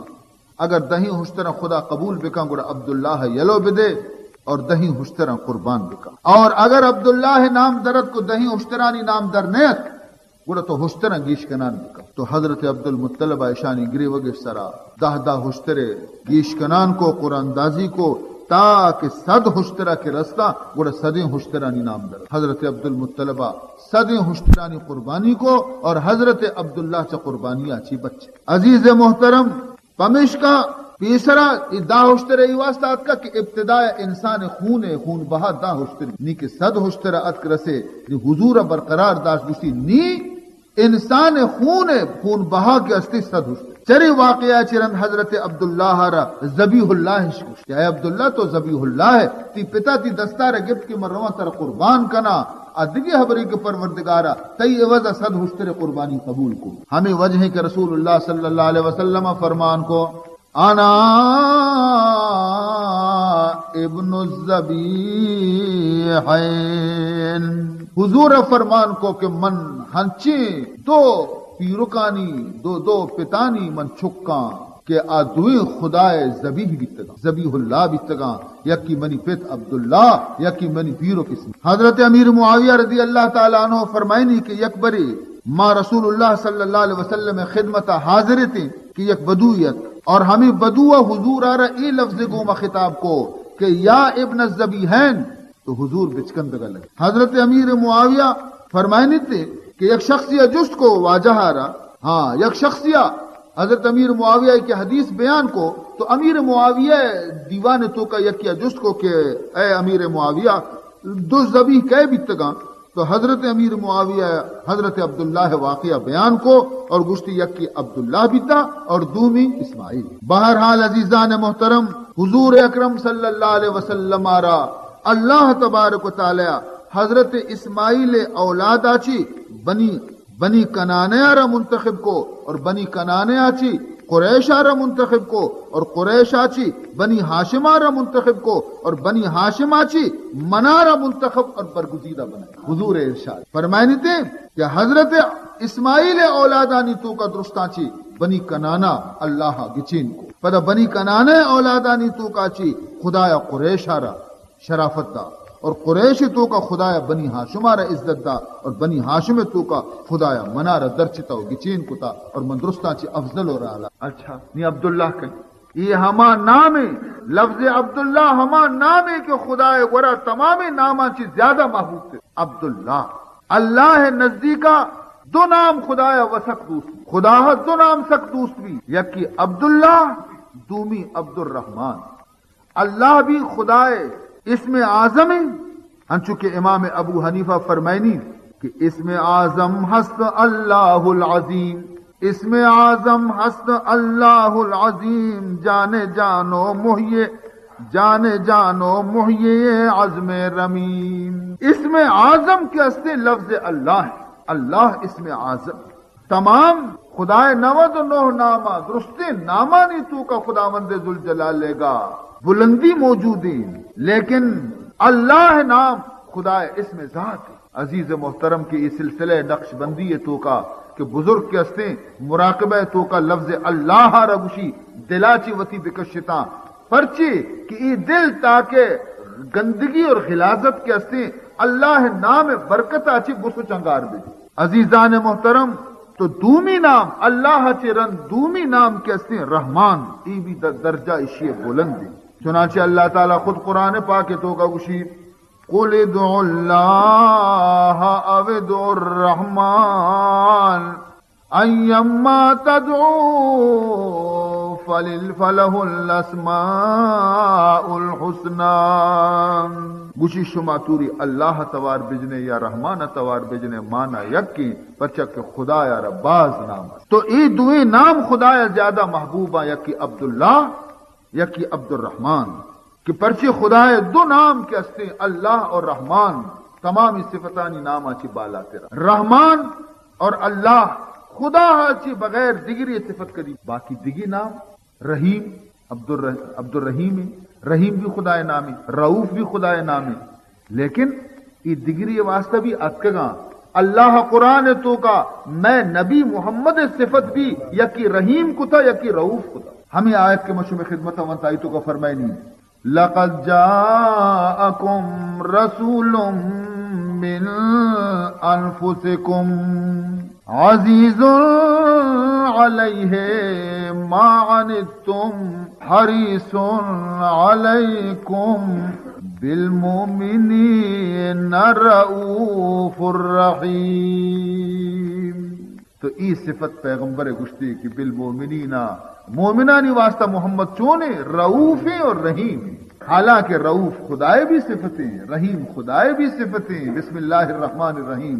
اگر دہیں ہشتراں خدا قبول بکاں، گڑا عبداللہ یلو بدے اور دہیں ہشتراں قربان بکاں۔ اور اگر عبداللہ نام درت کو دہیں ہشترانی نام در نیت، گڑا تو ہشتراں گیش کنان بکاں۔ تو حضرت عبدالمطلب اشانی گریوگ سرا دہ دہ ہشترے گیش کنان کو، قرعہ اندازی کو، تا کہ صد ہشترا کہ رستا، گڑا صدیں ہشترانی نام در۔ حضرت عبدالمطلب صدیں ہشترانی قربانی کو اور حضرت عبداللہ چہ قربانی آچی بچ۔ عزیز محترم، پمیشکا پیسرا اے دہ ہشتر ای واسطہ اتکا کہ ابتدا انسان خون، خون بہا دہ ہشتر، نی کہ صد ہشتر اتک رسے، نی حضور برقرار داشت، گوشتی نی انسان خون، خون بہا کہ استی صد ہشتر۔ چرے واقعہ چہ رند حضرت عبداللہ را ذبیح اللہ اش گوشت، اے عبداللہ تو ذبیح اللہ ہے، تی پتا تی دستار گپت کہ من رواں تر قربان کنا، ء دگہ ہبرے کہ پروردگارا تئی عوضا صد ہشتر قربانی قبول کو۔ ہمے وجہ کہ رسول اللہ صلی اللہ علیہ وسلم فرمان کو، انا ابن الذبیحین۔ حضور فرمان کو کہ من ہنچیں دو پیرکانی، دو، دو پتانی من چکاں کہ آ دوئیں خدائے ذبیح بیتگاں، ذبیح اللہ بیتگاں، یکی منی پت عبداللہ، یکی منی پیرک اسماعیل۔ حضرت امیر معاویہ رضی اللہ تعالی عنہ فرمائنی کہ یک برے ما رسول اللہ صلی اللہ علیہ وسلم خدمت حاضر اتیں کہ یک بدوی ات اور ہمیں بدو حضور آرا اے لفظ گوما خطاب کو کہ یا ابن الذبیحین، تو حضور بچکندگا لگے۔ حضرت امیر معاویہ فرمائنیت کہ یک شخصی جست کو واجہ آرا، ہاں، یک شخصی، حضرت امیر معاویہ کہ حدیث بیان کو، تو امیر معاویہ دیوان توکا یکی جست کو کہ اے امیر معاویہ، دو ذبیح کئے بیتگاں؟ تو حضرت امیر معاویہ حضرت عبداللہ واقعہ بیان کو اور گوشتی یکی عبداللہ بیتا اور دومی اسماعیل۔ بہرحال عزیزان محترم، حضور اکرم صلی اللہ علیہ وسلم آرا اللہ تبارک و تعالی حضرت اسماعیل اولاد آچی بنی بنی کنانہ ءَ را منتخب کو اور بنی کنانہ ءَ چی قریش ءَ را منتخب کو اور قریش ءَ چی بنی ہاشم ءَ را منتخب کو اور بنی ہاشم ءَ چی منا را منتخب اور برگزیدہ بنائے۔ حضور ارشاد فرمائنیتے کہ حضرت اسماعیل اولادانی توکا درستاں چی بنی کنانہ اللہ ءَ گچین کو۔ پدا بنی کنانہ اولادانی توکا چی خدایا قریش ءَ را شرافت دا اور قریش توکا خدایا بنی ہاشم ءَ را عزت دا اور بنی ہاشم توکا خدایا منا را درچتا و گچین کتا اور من درستاں چی افضل و رالا۔ اچھا، نی عبداللہ کئی؟ اے ہما نامے، لفظ عبداللہ ہما نامے کہ خدائے گورا تمامیں ناماں چی زیادہ محبوب تے۔ عبداللہ۔ اللہ نزدیکا دو نام خدایا و سک دوست بی۔ خدا ءَ دو نام سک دوست بی، یکی عبداللہ، دومی عبدالرحمن۔ اللہ بھی خدائے اسم اعظم ہے، انچو کہ امام ابو حنیفہ فرمائنی کہ اسم اعظم ہست اللہ العظیم، اسم اعظم ہست اللہ العظیم، جان جان و محیی، جان جان و محیی عظم رمیم۔ اسم اعظم کہ ہستیں لفظ اللہ ہے، اللہ اسم اعظم۔ تمام خدائے نود و نہ ناما درستیں نامانی توکا خداوند ذوالجلال گا بلندی موجود ہیں، لیکن اللہ نام خدائے اسم ذات ہے۔ عزیز محترم کہ اے سلسلہ نقشبندی توکا کہ بزرگ کہ ہستیں مراقبہ توکا لفظ اللہ را گوشی دلا چی وتی بکشتاں، پرچے کہ اے دل تاکہ گندگی اور غلاظت کہ ہستیں اللہ نام برکتا چی بس و چنگار بی۔ عزیزان محترم، تو دومی نام اللہ چہ رند دومی نام کہ ہستیں رحمان، ای بھی در-، درجہ اشی بلند ہے۔ چنانچہ اللہ تعالی خود قرآن پاک توکا گوشی، قل ادعوا اللہ او ادعوا الرحمن ایما تدعوا فلل-، فلہ الاسماء الحسنی۔ گوشی شما توری اللہ توار بجنے یا رحمان توار بجنے، مانا یکیں، پرچا کہ خدایا را باز نام است۔ تو اے دوئیں نام خدایا زیادہ محبوباں، یکی عبداللہ، یکی عبدالرحمن۔ کہ پرچے خدائے دو نام کہ ہستیں اللہ اور رحمان، تمامی صفتانی ناما چی بالاتر۔ رحمان اور اللہ خدا چی بغیر دگری صفت کدی، باقی دگی نام رحیم، عبدالر-، عبدالرحیم ہے، رحیم بھی خدائے نام ہے، رؤوف بھی خدائے نام ہے، لیکن اے دگری واسطہ بھی اتکگاں۔ اللہ قرآن توکا مئے نبی محمد صفت بھی یکی رحیم کتا، یکی رؤوف کتا۔ ہمیں آیت کہ من شمے خدمت ونت آئی توکا فرمائنی، لقد جاءكم رسول من أنفسكم عزيز عليه ما عنتم حريص عليكم بالمؤمنين رؤوف رحيم۔ تو ای صفت پیغمبر گوشتی کہ بالمؤمنین، مومنانی واسطہ محمد چونے رؤوفیں اور رحیمیں۔ حالانکہ رؤوف خدائے بھی صفتیں، رحیم خدائے بھی صفتیں، بسم اللہ الرحمن الرحیم،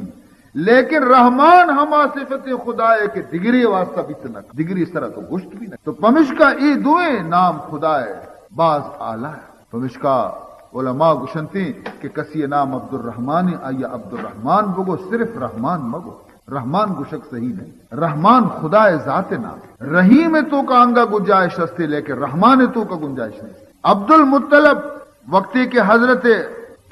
لیکن رحمان ہما صفتیں خدائے کہ دگری واسطہ بیت نہ، دگری سرا تو گوشت بھی نہ۔ تو پمشکا ای دوئیں نام خدائے باز اعلیٰ ہے۔ پمشکا علماء گوشنتی کہ کسی نام عبدالرحمن، آیا عبدالرحمن بگو، صرف رحمان مگو۔ رحمان گوشگ صحیح نہیں۔ رحمان خدائے ذات نام۔ رحیم توکا انگا گنجائش ہستے، لیکن رحمان توکا گنجائش نہیں۔ عبدالمطلب وقتی کہ حضرت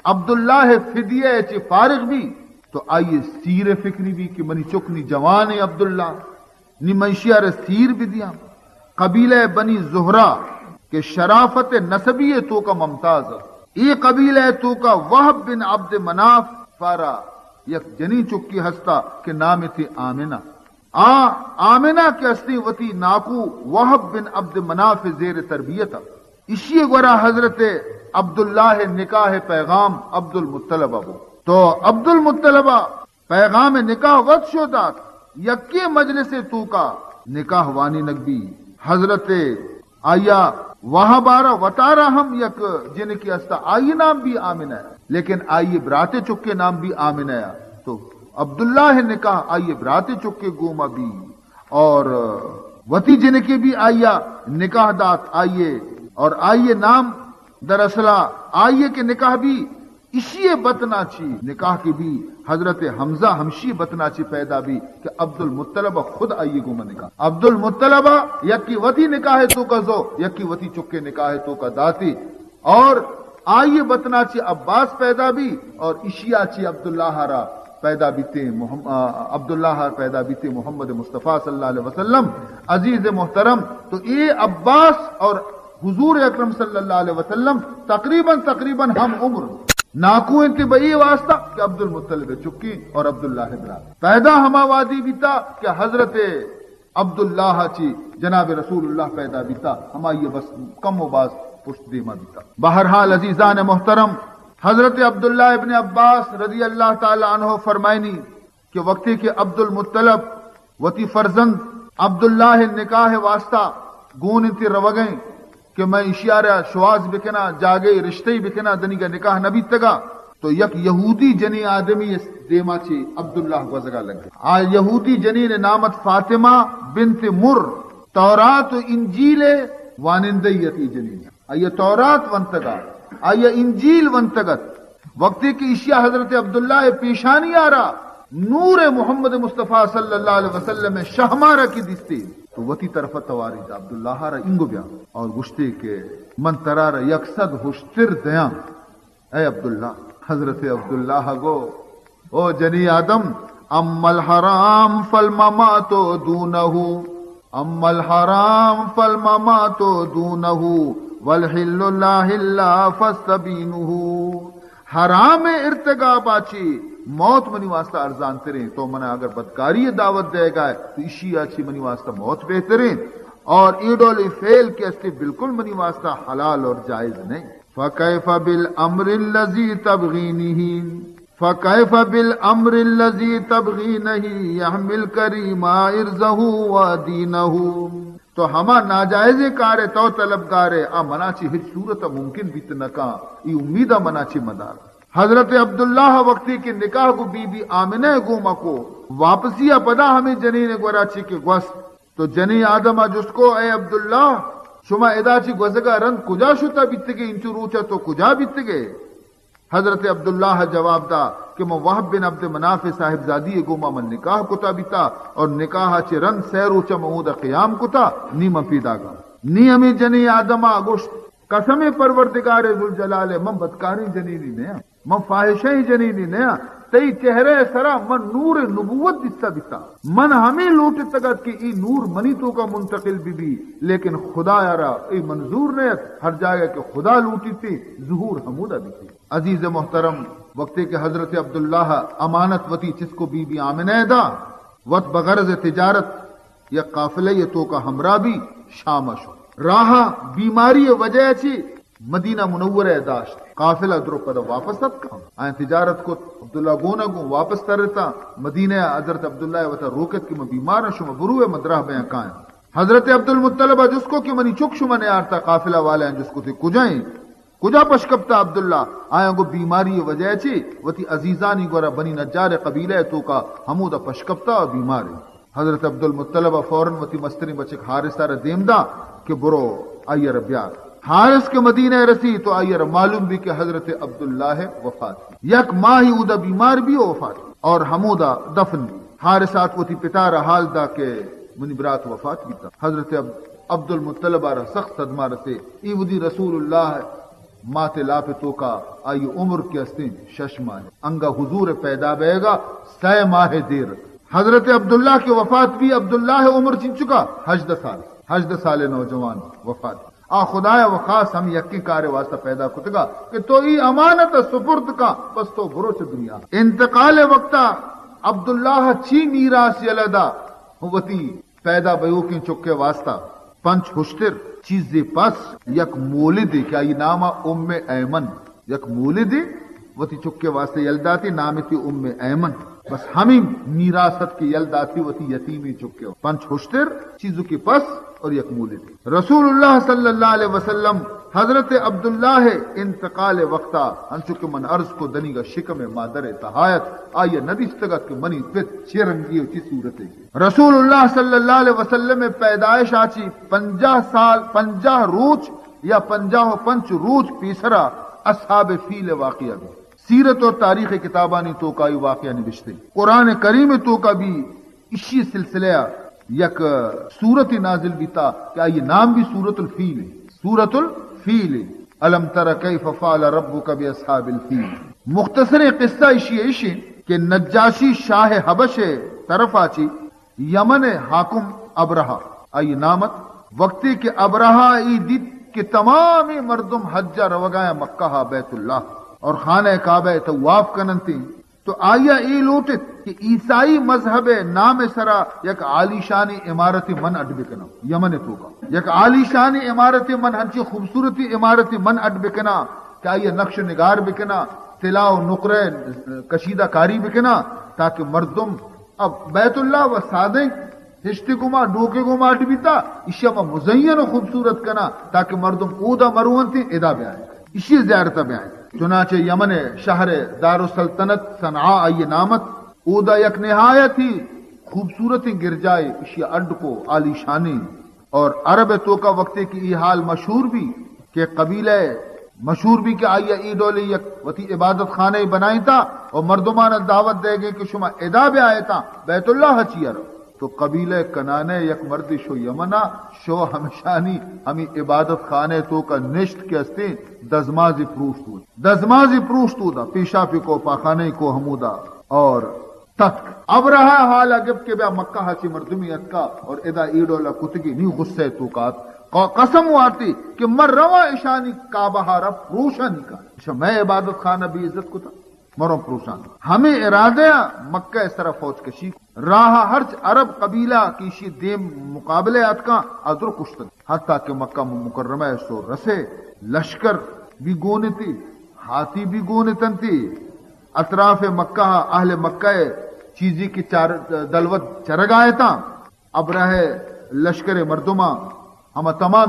عبداللہ فدیہ چی فارغ بھی تو آئی سیر فکری بھی کہ منی چک نی جوان عبداللہ، نی من ایشی ءَ را سیر بدیاں۔ قبیلہ بنی زہرہ کہ شرافت نسبی ءِ توکا ممتاز ات۔ اے قبیلہ ءِ توکا وہب بن عبد مناف پارا یک جنین چکی ہستا کہ نام تی آمنہ۔ آ آمنہ کہ ہستی وتی ناکو وہب بن عبد مناف زیر تربیت ات۔ اشی گورا حضرت عبداللہ نکاح پیغام عبدالمطلب ءَ بو۔ تو عبدالمطلب ءَ پیغام نکاح وت شو دات، یکے مجلس توکا نکاح وانینگ بی۔ حضرت آیا وہب ءَ را وتارا ہم یک جنکی ہستا، آئی نام بھی آمنہ ہے، لیکن آئی برات چکے نام بھی آمنہ ہے۔ تو عبداللہ نکاح آئی برات چکے گوما بھی اور وتی جنکی بھی آیا نکاح دات آئیے، اور آئیے نام دراصل آئیے کہ نکاح بھی اشی بطنا چی نکاح کی بھی حضرت حمزہ ہمشی بطنا چی پیدا بی کہ عبدالمطلب خود آئی گوما نکاح۔ عبدالمطلب یکی وتی نکاح توکا زو، یکی وتی چکے نکاح توکا داتی۔ اور آئی بطنا چی عباس پیدا بی اور اشیا چی عبداللہ را پیدا بیتے محم-، آ، عبداللہ را پیدا بیتے محمد مصطفیٰ صلی اللہ علیہ وسلم۔ عزیز محترم، تو اے عباس اور حضور اکرم صلی اللہ علیہ وسلم تقریباً، تقریباً ہم عمر۔ ناکو انت بہ اے واسطہ کہ عبدالمطلب چکی اور عبداللہ برات۔ پیدا ہما وادی بیتا کہ حضرت عبداللہ چی جناب رسول اللہ پیدا بیتا، ہمائی بس کم و باز پشت دیما بیتا۔ بہرحال عزیزان محترم، حضرت عبداللہ ابن عباس رضی اللہ تعالی عنہ فرمائنی کہ وقتی کہ عبدالمطلب وتی فرزند عبداللہ نکاح واسطہ گون انت روگیں کہ من اشیارا شواز بکنا، جاگے رشتہ بکنا، دنیگا نکاح نہ بیتگا، تو یک یہودی جنی آدمی اس دیما چی عبداللہ گوزگا لگے۔ آ یہودی جنین نامت فاطمہ بنت مر، تورات و انجیل وانندہ اتی جنین۔ آئی تورات ونتگا، آئی انجیل ونتگت۔ وقتی کہ اشیا حضرت عبداللہ پیشانی آرا نور محمد مصطفیٰ صلی اللہ علیہ وسلم شہمارا کی دیستی، تو وتی طرف تواری عبداللہ را انگو بیا اور گشتے کہ من ترا را یک صد ہشتر دیاں۔ اے عبداللہ، حضرت عبداللہ گو، او جنی آدم، اما الحرام فالممات دونہ، اما الحرام فالممات دونہ، والحل لا حل فاستبینہ۔ حرام ارتکابا چی موت منی واسطہ ارزان تریں۔ تو منا اگر بدکاری دعوت دے گا تو اشیا چی منی واسطہ موت بہتریں۔ اور ای ڈولی فعل کہ استی بالکل منی واسطہ حلال اور جائز نہیں۔ فکیف بالامر الذی تبغینہ، فکیف بالامر الذی تبغینہ یحمی الکریم عرضہ و دینہ۔ تو ہما ناجائزیں کارے تو طلبگارے، آ منا چی ہچ صورت ممکن بیت نکاں، ای امید منا چی مدار۔ حضرت عبداللہ وقتی کہ نکاح گو بی بی آمنہ گوما کو، واپسی پدا ہمیں جنین گورا چی کہ گوست، تو جنی آدم ء جست کو، اے عبداللہ، شما ادا چی گوزگا رند کجا شتا بیتگے؟ انچو روچا تو کجا بیتگے؟ حضرت عبداللہ جواب دا کہ من وہب بن عبد مناف صاحبزادی گوما من نکاح کتا بیتا اور نکاح چی رند سہ روچا من اودا قیام کتا، نی من پیداگا۔ نی ہمیں جنی آدم ء گوشت، قسم پروردگار ذوالجلال، من بدکاریں جنینی نیاں۔ من فاحشہ جنینی نیاں، تئی چہرہ سرا من نور نبوت دیستا بیتا۔ من ہمیں لوٹتگ ات کہ ای نور منی توکا منتقل بی بی، لیکن خدا را ای منظور نیت۔ ہر جاگہ کہ خدا لوٹیتی، ظہور ہمودا بیتی۔ عزیز محترم، وقتی کہ حضرت عبداللہ امانت وتی چسکو بی بی آمنہ دا، وت بغرض تجارت یک قافلہ ء توکا ہمراہ بی، شام ء شو۔ راہ ء بیماری ء وجہ ء چی مدینہ منورہ ء داشت۔ قافلہ درو پدا واپس اتک۔ آیاں تجارت کت، عبداللہ گون ء گوں واپس ترتا۔ مدینہ ء حضرت عبداللہ ء وتا روکت کہ من بیمار آں، شما بروئے، من دراہ بیاں کایاں۔ حضرت عبدالمطلب ء جست کو کہ منی چک شما نیارتا؟ قافلہ والایاں جست کو تے کجا ایں؟ کجا پشکپتا عبداللہ؟ آیاں گو بیماری ء وجہ ء چی وتی عزیزانی گورا بنی نجار قبیلہ ء توکا ہمودا پشکپتا و بیمار ایں۔ حضرت عبدالمطلب ء فوراً وتی مستریں بچک حارث ء را دیم دا کہ برو آئی ء را بیار۔ حارث کہ مدینہ ء رسی تو آئی ء را معلوم بی کہ حضرت عبداللہ وفات بی۔ یک ماہی اودا بیمار بی و وفات بی اور ہمودا دفن بی۔ حارث آت وتی پتا را حال دا کہ منی برات وفات بیتا۔ حضرت عب-، عبدالمطلب ء را سخت صدمہ رسے۔ ای ودی رسول اللہ مات لاپ توکا آئی عمر کہ استیں شش ماہ۔ انگا حضور پیدا بیگا سہ ماہ دیر۔ حضرت عبداللہ کہ وفات بی، عبداللہ عمر چنچکا؟ ہژدہ سال۔ ہژدہ سال نوجوان وفات۔ آ خدایا و خاص ہم یکیں کار واسطہ پیدا کتگا کہ تو ای امانت سپرد کا، بس تو برو چہ دنیا۔ انتقال وقتا عبداللہ چی میراث یلہ دا؟ وتی پیدا بیوکیں چکے واسطہ پنچ ہشتر، چیزے پس، یک مولدے کہ آئی نام ام ایمن، یک مولدے وتی چکے واسطہ یل داتی، نام تی ام ایمن۔ بس ہمیں میراث ات کہ یل داتی وتی یتیمی چکے۔ پنچ ہشتر، چیزو کی پس اور یک مولدے۔ رسول اللہ صلی اللہ علیہ وسلم حضرت عبداللہ انتقال وقتا انچو کہ من عرض کو دنیگا شکم مادر تہایت، آئی ندیستگت کہ منی پت چی رنگی و چی صورتے۔ رسول اللہ صلی اللہ علیہ وسلم پیدائش آچی پنجاہ سال، پنجاہ روچ یا پنجاہ و پنچ روچ پیسرا اصحاب فیل واقعہ بی۔ سیرت اور تاریخ کتابانی توکا ای واقعہ نبشتے۔ قرآن کریم توکا بھی اشی سلسلہ یک سورت نازل بیتا کہ آئی نام بھی سورت الفیل ہے۔ سورت الفیل ہے۔ الم تر کیف فعل ربک باصحاب الفیل۔ مختصر قصہ اشی ہے، اشی کہ نجاشی شاہ حبش طرف آچی یمن حاکم ابرہہ، آئی نامت، وقتی کہ ابرہہ ای دیت کہ تمام مردم حج روگایا مکہ بیت اللہ اور خانہ کعبہ طواف کننتی، تو آیا اے لوٹت کہ عیسائی مذہب نام سرا یک عالیشانی عمارت من اڈ بکناں یمن توکا، یک عالیشانی عمارت من، ہنچی خوبصورتی عمارت من اڈ بکناں کہ آیا نقش نگار بکناں، طلا و نقرہ کشیدہ کاری بکناں، تاکہ مردم اب بیت اللہ و سادیں ہشتے گوما، ڈوکے گوما اڈ بیتا، اشیا ما مزین و خوبصورت کنا تاکہ مردم اودا مروانتی ادا بیائیں، اشی زیارت بیائیں۔ چنانچہ یمن شہر دارالسلطنت صنعاء آئی نامت، اودا یک نہایت ہی خوبصورت گرجائے اشی اڈ کو عالی شانی۔ اور عرب توکا وقتی کہ ای حال مشہور بھی کہ قبیلہ مشہور بھی کہ آئی ای ڈولے یک وتی عبادت خانہ بنائیں تا اور مردمان دعوت دے گئے کہ شما ادا بہ آئے تا بیت اللہ چی ارو۔ تو قبیلہ کنانے یک مردی شو یمنا، شو ہمشانی ہمی عبادت خانہ توکا نشت کہ استے دزمازی پروشت ہو، دزمازی پروشت ہو دا، پیشاپی کو، پاخانے کو ہمودا۔ اور تتک۔ ابرہہ حالا گپت کہ بیا مکہ چی مردمی اتکا اور ادا ای ڈولا کتگی، نی غصہ توکا ات۔ ق-، قسم وارتی کہ من رواں اشانی کعبہ را پروشانی کا۔ اچھا، میں عبادت خانہ بے عزت کتا، مروں پروشان۔ ہمیں ارادہ مکہ سر فوج کشی۔ راہ ہرچ عرب قبیلہ کیشی دیم مقابلہ اتکا ادر کشتن۔ حتی کہ مکہ مکرمہ سو رسے، لشکر بھی گونتی، ہاتی بھی گونتنتی۔ اطراف مکہ، اہل مکہ چیزی کہ چار دلوت چرگ آیتاں، ابرہہ لشکر مردماں، ہما تمام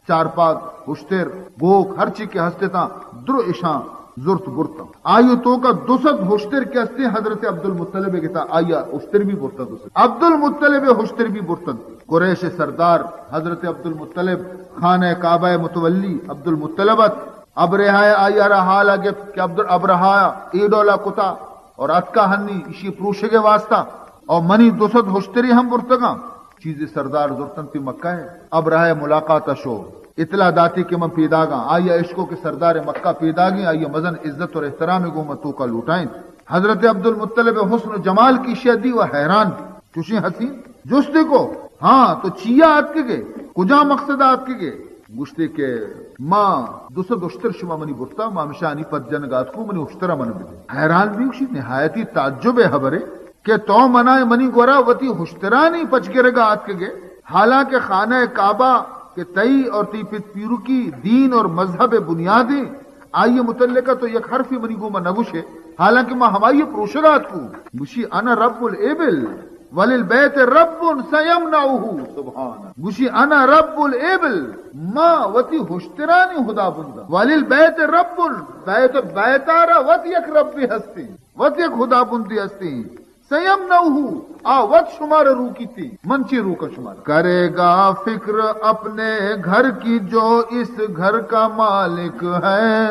چارپاد، ہشتر، گوک، ہرچی کہ ہستتاں، درو اشاں زرت برتاں۔ آئیو توکا دو سد ہشتر کہ ہستیں حضرت عبدالمطلب گتا، آئیا ہشتر بھی برتا دو سد۔ عبدالمطلب ہشتر بھی برتن۔ قریش سردار حضرت عبدالمطلب، خانہ کعبہ متولی عبدالمطلب ات۔ ابرہہ آئی را حالا گپت کہ عبد، ابرہہ اے ڈولا کتا اور اتکا ہنی اشی پروشگ واسطہ اور منی دو سد ہشتری ہم برتگاں۔ چیزی سردار زرتنتی مکہ ہے۔ ابرہہ ملاقات شو، اطلاع داتی کہ من پیداگاں۔ آئی اشکو کہ سردار مکہ پیداگیں، آئی مزن عزت اور احترام گو من توکا لوٹائیں۔ حضرت عبدالمطلب حسن و جمال کی شدی و حیران چوشیں حسین۔ جستے کو، ہاں، تو چیا آتکگے؟ کجا مقصد آتکگے؟ گوشتے کہ ما دو سد ہشتر شما منی برتا، ما ہمشانی پد جنگ آتکو، منی ہشترا من بدے۔ حیران بھی گوشی، نہایتی تعجب ہے حبرے کہ تو منا منی گورا وتی ہشترانی پچگرگا آتکگے، حالانکہ خانہ کعبہ کہ تئی اور تی پت پیرکی دین اور مذہب بنیادیں، آئی متعلقہ تو یک حرفی منی گوما نگوشے، حالانکہ ما ہمائی پروشگا آتکو۔ گوشی، انا رب الابل وللبیت رب سیمنعه۔ سبحان۔ گوشی، انا رب الابل، ما وتی ہشترانی خدا بنداں۔ وللبیت رب، بیت، بیتارا وت یک ربی ہستیں، وت یک خدا بندی ہستیں۔ سیمنعه، آ وت شمارا روکیتی، من چی روکا شمارا؟ کرے گا فکر اپنے گھر کی جو اس گھر کا مالک ہے،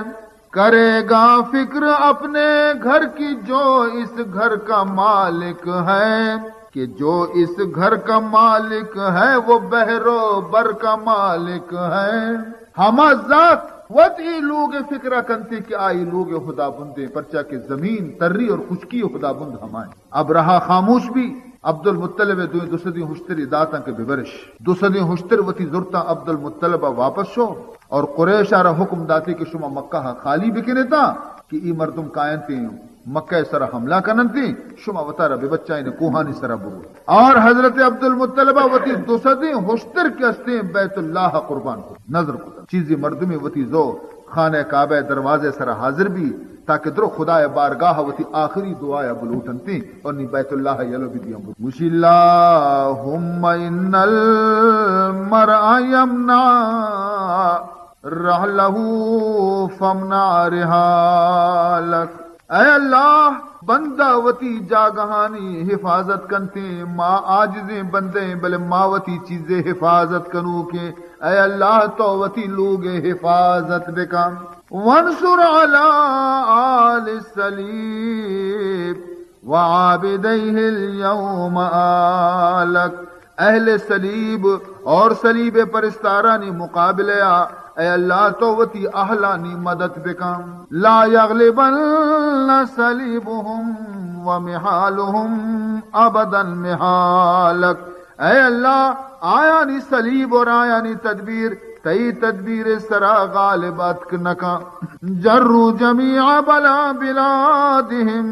کرے گا فکر اپنے گھر کی جو اس گھر کا مالک ہے، کہ جو اس گھر کا مالک ہے وہ بحر و بر کا مالک ہے۔ ہما ذات وت ای لوگ فکرا کنتی کہ آئی لوگ خدا بندیں، پرچا کہ زمین تری اور خشکی خدا بند ہمائیں۔ ابرہہ خاموش بی، عبدالمطلب دوئیں دو سدیں ہشتری داتاں کہ ببرش۔ دو سدیں ہشتر وتی زرتاں عبدالمطلب واپس شو اور قریش آرا حکم داتی کہ شما مکہ خالی بکنیتا کہ ای مردم کاینتی مکہ سرا حملہ کننتی، شما وتارا ببچائیں کوہانی سرا برو۔ اور حضرت عبدالمطلب وتی دو سدیں ہشتر کہ ہستیں بیت اللہ قربان کو، نذر کو۔ چیزی مردمی وتی زو خانہ کعبہ دروازے سرا حاضر بی تاکہ درو خدائے بارگاہ وتی آخری دعایا بلوٹنتی اور نی بیت اللہ یلو بدیاں۔ گوشی، اللہم ان المرء یمنع رحلہ فامنع رحالک۔ اے اللہ، بندہ وتی جاگہانی حفاظت کنتیں، ما عاجزیں بندیں، بلے ما وتی چیزے حفاظت کنوکیں۔ اے اللہ، تو وتی لوگ حفاظت بکن۔ وانصر على آل الصليب وعابديه اليوم آلك۔ اہل صلیب اور صلیب پرستارانی مقابلہ ءَ اے اللہ تو وتی اہلانی مدد بکن۔ لا يغلبن صليبهم ومحالهم أبدا محالك۔ اے اللہ، آیانی صلیب اور آیانی تدبیر تئی تدبیر سرا غالب اتک نکن۔ جروا جميع بلا بلادهم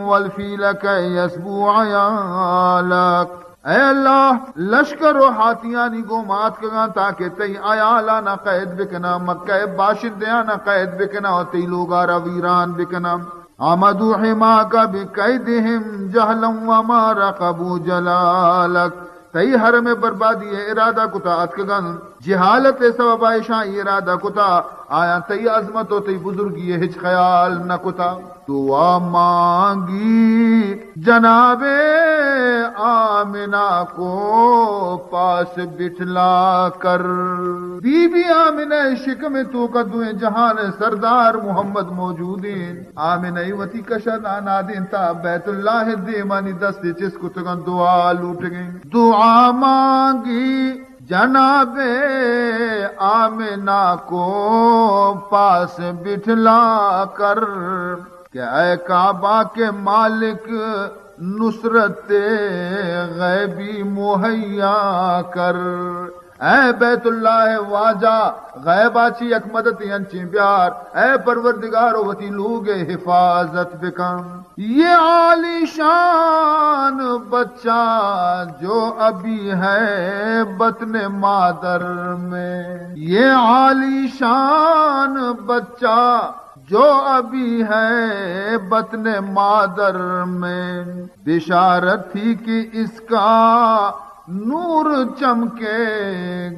والفيل كي يسبو عيالك۔ اے اللہ، لشکر و ہاتیانی گوما اتکگاں تاکہ تئی عیالانا قید بکناں، مکہ باشندیانا قید بکناں و تئی لوگارا ویران بکناں۔ عمدوا حماك بكيدهم جهلا وما رقبوا جلالك۔ تئی حرم بربادی ارادہ کتا اتکگن، جہالت سبب ایشاں ارادہ کتا، آیاں تئی عظمت و تئی بزرگی ہچ خیال نہ کتا۔ دعا مانگی جناب آمنہ کو پاس بٹھلا کر۔ بی بی آمنہ شکم توکا دوئیں جہان سردار محمد موجودین۔ آمنہ ءَ وتی کش ءَ نادینتا، بیت اللہ ءِ دیمانی دست چست کتگاں، دعا لوٹگیں۔ دعا مانگی جناب آمنہ کو پاس بٹھلا کر، کہ اے کعبہ کے مالک نصرت غیبی مہیا کر۔ اے بیت اللہ ءِ واجہ، غیبا چی یک مدد انچیں بیار، اے پروردگار وتی لوگ ءِ حفاظت بکن۔ یہ عالی شان بچہ جو ابھی ہے بطن مادر میں، یہ عالی شان بچہ جو ابھی ہے بطن مادر میں، بشارت تھی کہ اس کا نور چمکے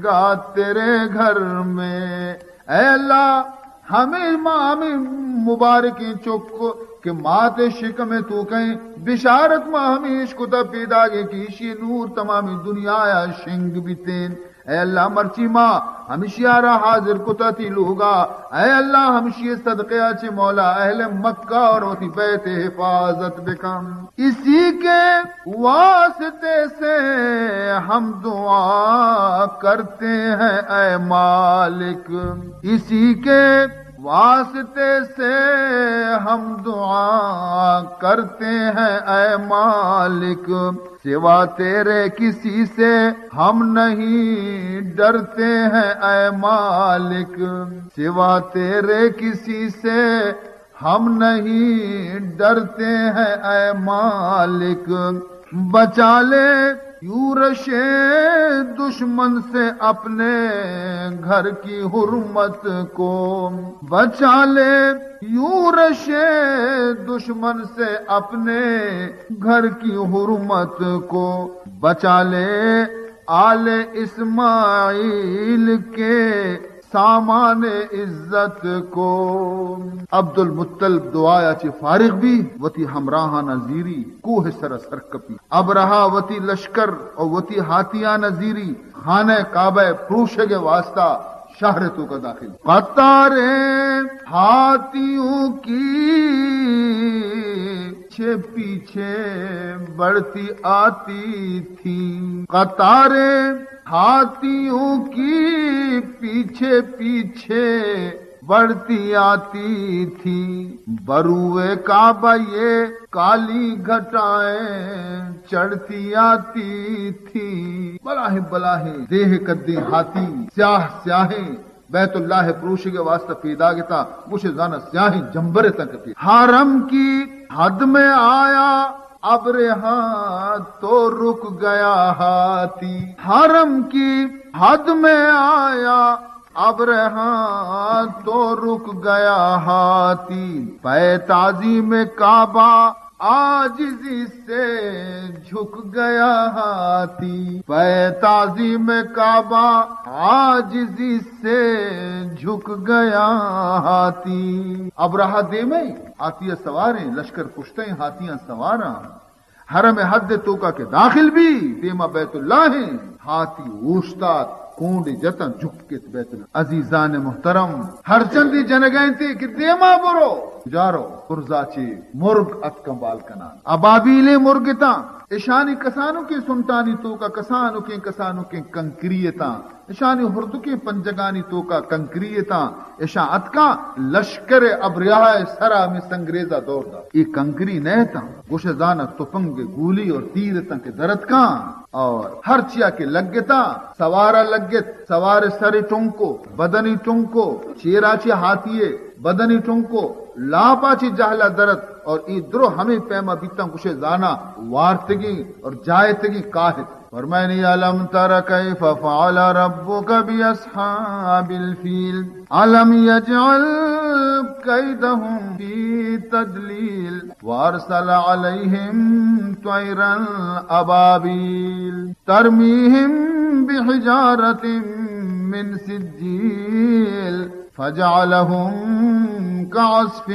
گا تیرے گھر میں۔ اے اللہ، ہمے ما ہمے مبارکیں چک کہ مات شکم توکیں، بشارت ما ہمیش کتا پیداگیں کہ ایشی نور تمامی دنیا ءَ شنگ بیتیں۔ اے اللہ، مرچی ما ہمشی ءَ را حاضر کتا تئی لوگا۔ اے اللہ، ہمشی صدقے ءَ چہ مولا اہل مکہ اور وتی بیت حفاظت بکن۔ اسی کے واسطے سے ہم دعا کرتے ہیں اے مالک، اسی کے واسطے سے ہم دعا کرتے ہیں اے مالک، سوا تیرے کسی سے ہم نہیں ڈرتے ہیں اے مالک، سوا تیرے کسی سے ہم نہیں ڈرتے ہیں اے مالک، بچا لے یورش دشمن سے اپنے گھر کی حرمت کو، بچا لے یورش دشمن سے اپنے گھر کی حرمت کو، بچا لے آل اسماعیل کے سامان عزت کو۔ عبدالمطلب دعایا چہ فارغ بی، وتی ہمراہانا زیری، کوہ سرا سرکپی۔ ابرہہ وتی لشکر و وتی ہاتیانا زیری، خانہ کعبہ پروشگ واسطہ شہر توکا داخل۔ قطاریں ہاتیوں کی پیچھے پیچھے بڑھتی آتی تھی، قطاریں ہاتھیوں کی پیچھے پیچھے بڑھتی آتی تھی، بروئے کعبہ یہ کالی گھٹائیں چڑھتی آتی تھی۔ بلاہیں بلاہیں دیہ کدیں ہاتھی، سیاہ سیاہیں، بیت اللہ پروشگ واسطہ پیداگتا، گوش زانا سیاہیں جمبر تک پی۔ حرم کی حد میں آیا ابرہہ تو رک گیا ہاتھی، حرم کی حد میں آیا ابرہہ تو رک گیا ہاتھی، پے تعظیم کعبہ عاجزی سے جھک گیا ہاتھی، پے تعظیم کعبہ عاجزی سے جھک گیا ہاتھی۔ ابرہہ دیمیں، ہاتھی سواریں، لشکر پشتیں، ہاتھیاں سواراں۔ حرم حد توکا کہ داخل بی، دیما بیت اللہ ہیں، ہاتھی اوشتات۔ کونڈے جتاں جھکت بیت۔ عزیزان محترم، ہرچندی جنگا انت کہ دیما برو، جارو، برزا چے مرگ اتکاں بال کنان۔ ابابیلیں مرگ اتاں، اشانی کسانکیں سنٹانی توکا کسانکیں، کسانکیں کنکری اتاں، اشانی ہردکیں پنجگانی توکا کنکری اتاں، اشاں اتکاں لشکر ابریہا سرا ہمے سنگریزا دور دات۔ اے کنکری نہ اتاں، گوشے زانا تپنگ گولی اور تیر اتاں کہ در اتکاں۔ اور ہر چیا کہ لگتا، سوارا لگت، سوار سر ٹنکو، بدنی ٹنکو، چیرا چی ہاتیے، بدنی ٹنکو، لاپا چی جہلا درت، اور ای درو ہمیں پیما بیتاں، گوشے زانا وارتگیں اور جائتگیں کاہت۔ فرمائنی، الم تر کیف فعل ربک باصحاب الفیل، الم یجعل کیدہم فی تدلیل، وارسل علیہم طیرا ابابیل، ترمیہم بحجارۃ من سجیل، فجعلہم کعصف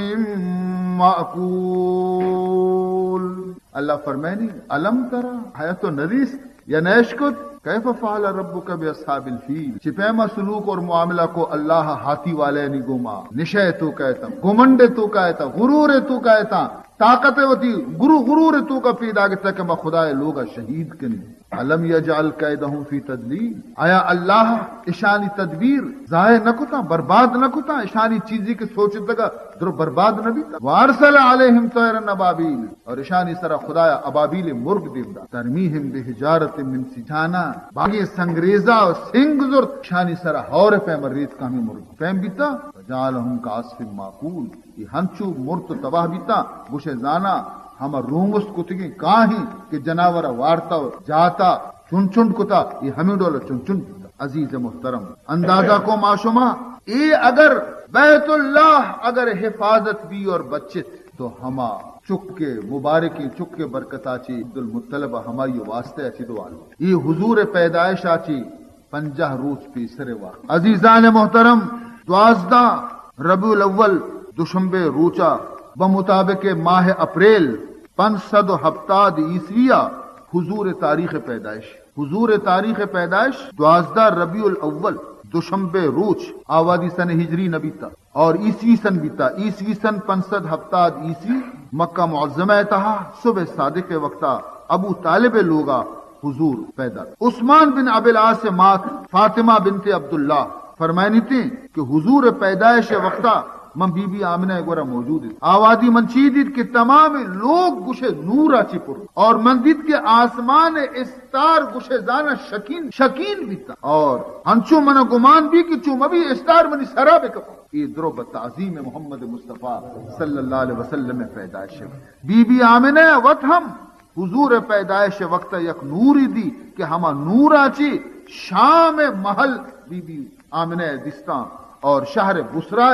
مأکول۔ اللہ فرمائنی، الم ترا، آیا تو ندیست یا نہ اشکت، کیف فعل ربک باصحاب الفیل، چی پیما سلوک اور معاملہ کو اللہ ہاتھی والے نی گوما، نشے توکا اتاں، گمنڈ توکا اتاں، غرور توکا اتاں، طاقت وتی گرو غرور توکا پیدا گتا کہ ما خدائے لوگا شہید کنی۔ الم یجعل کیدہم فی تدلیل، آیا اللہ اشانی تدبیر ضائع نہ کتا، برباد نہ کتا، اشانی چیزی کہ سوچتگا درو برباد نہ بیتا؟ وارسل علیہم طیرا ابابیل، اور اشانی سرا خدایا ابابیل مرگ دیم دا۔ ترمیہم بحجارۃ من سجیل، باگے سنگریزا و سنگ زرت، اشانی سرا ہور پیما ریت کامی مرگ پیم بیتا۔ فجعلہم کعصف مأکول، ای ہنچو مرت و تباہ بیتا، گوشے زانا ہما رونگست کتگیں کاہیں کہ جناورا وارتا و جاتا چنڈ چنڈ کتا، ای ہمیں ڈولا چنڈ چنڈ بیتا۔ عزیز محترم، اندازہ کو ما شما، اے اگر بیت اللہ اگر حفاظت بی اور بچت، تو ہما چک کے مبارکیں چک کے برکتا چی عبدالمطلب ہمائی واسطہ چی دعا لو۔ ای حضور پیدائشا چی پنجاہ روچ پیسر وقت۔ عزیزان محترم، دوازدہ ربیع الاول، دوشنبے روچا، بمطابق ماہ اپریل پنچ سد و ہپتاد عیسویا حضور تاریخ پیدائش۔ حضور تاریخ پیدائش دوازدہ ربیع الاول، دوشنبے روچ، آوادی سن ہجری نبیتا۔ اور عیسوی سن بیتا، عیسوی سن پنچ سد ہپتاد عیسوی، مکہ معظمہ تہا صبح صادق وقتا ابو طالب لوگا حضور پیدا۔ عثمان بن ابی العاص مات فاطمہ بنت عبداللہ فرمائنیتی کہ حضور پیدائش وقتا من بی بی آمنہ گورا موجود ات۔ آوادی من چی دیت کہ تمام لوگ گوشے نورا چی پر، اور من دیت کہ آسمان استار گوشے زانا شکین شکین بیتا، اور ہنچو منا گمان بی کہ چو مبی استار منی سرا بکپا۔ اے درو بہ تعظیم محمد مصطفی صلی اللہ علیہ وسلم پیدائش۔ بی بی آمنہ وت ہم حضور پیدائش وقت یک نوری دی کہ ہما نورا چی شام محل بی بی آمنہ دیستاں اور شہر بصرہ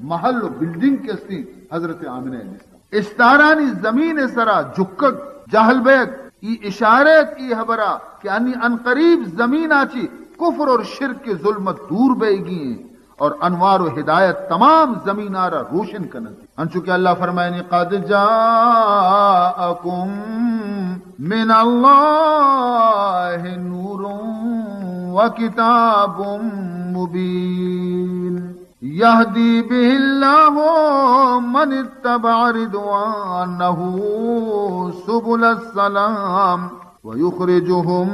محل و بلڈنگ کے استی حضرت آمنہ دیستاں۔ استارانی زمین سرا جھکگ، جہل بیگ، ای اشارہ ات ای حبرا کہ انی عنقریب زمینا چی کفر اور شرک ظلمت دور بیگی ہیں۔ اور انوار و ہدایت تمام زمینارا روشن کننت۔ انچو کہ اللہ فرمائنی، قد جاءکم من اللہ نور و کتاب مبین، یہدی بہ اللہ من اتبع رضوانہ سبل السلام، ويخرجهم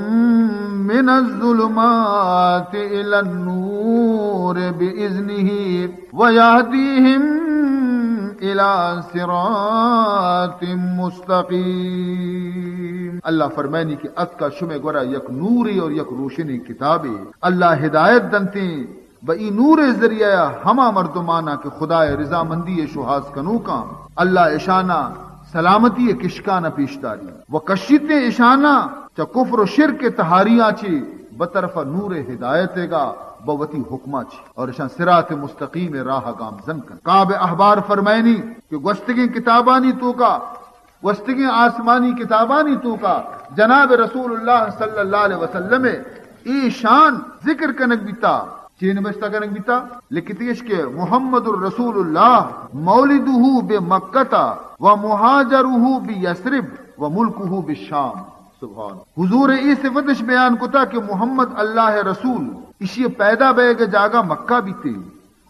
من الظلمات إلى النور بإذنه ويهديهم إلى صراط مستقيم۔ اللہ فرمائنی کہ اتکا شمے گورا یک نورے اور یک روشنیں کتابے۔ اللہ ہدایت دنتیں بہ ای نور ذریعہ ہما مردمانا کہ خدائے رضامندی شوہاز کنوکاں، اللہ اشانا سلامتی کشکانا پیش داری و کشیتیں اشانا چہ کفر و شرک تہاریاں چی بہ طرف نور ہدایت گا بہ وتی حکما چی اور اشان صراط مستقیم راہ گامزن کن۔ کعب احبار فرمائنی کہ گوستگیں کتابانی توکا گوستگیں آسمانی کتابانی توکا جناب رسول اللہ صلی اللہ علیہ وسلم ء اے شان ذکر کنگ بیتا۔ چے نبشتہ کنگ بیتا؟ لکھتگش کہ محمد رسول اللہ مولدہ بمکہ و مہاجرہ بیثرب و ملکہ بالشام۔ سبحان۔ حضور ء اے صفتش بیان کتا کہ محمد اللہ ء رسول اشی پیدا بیگ جاگہ مکہ بیتے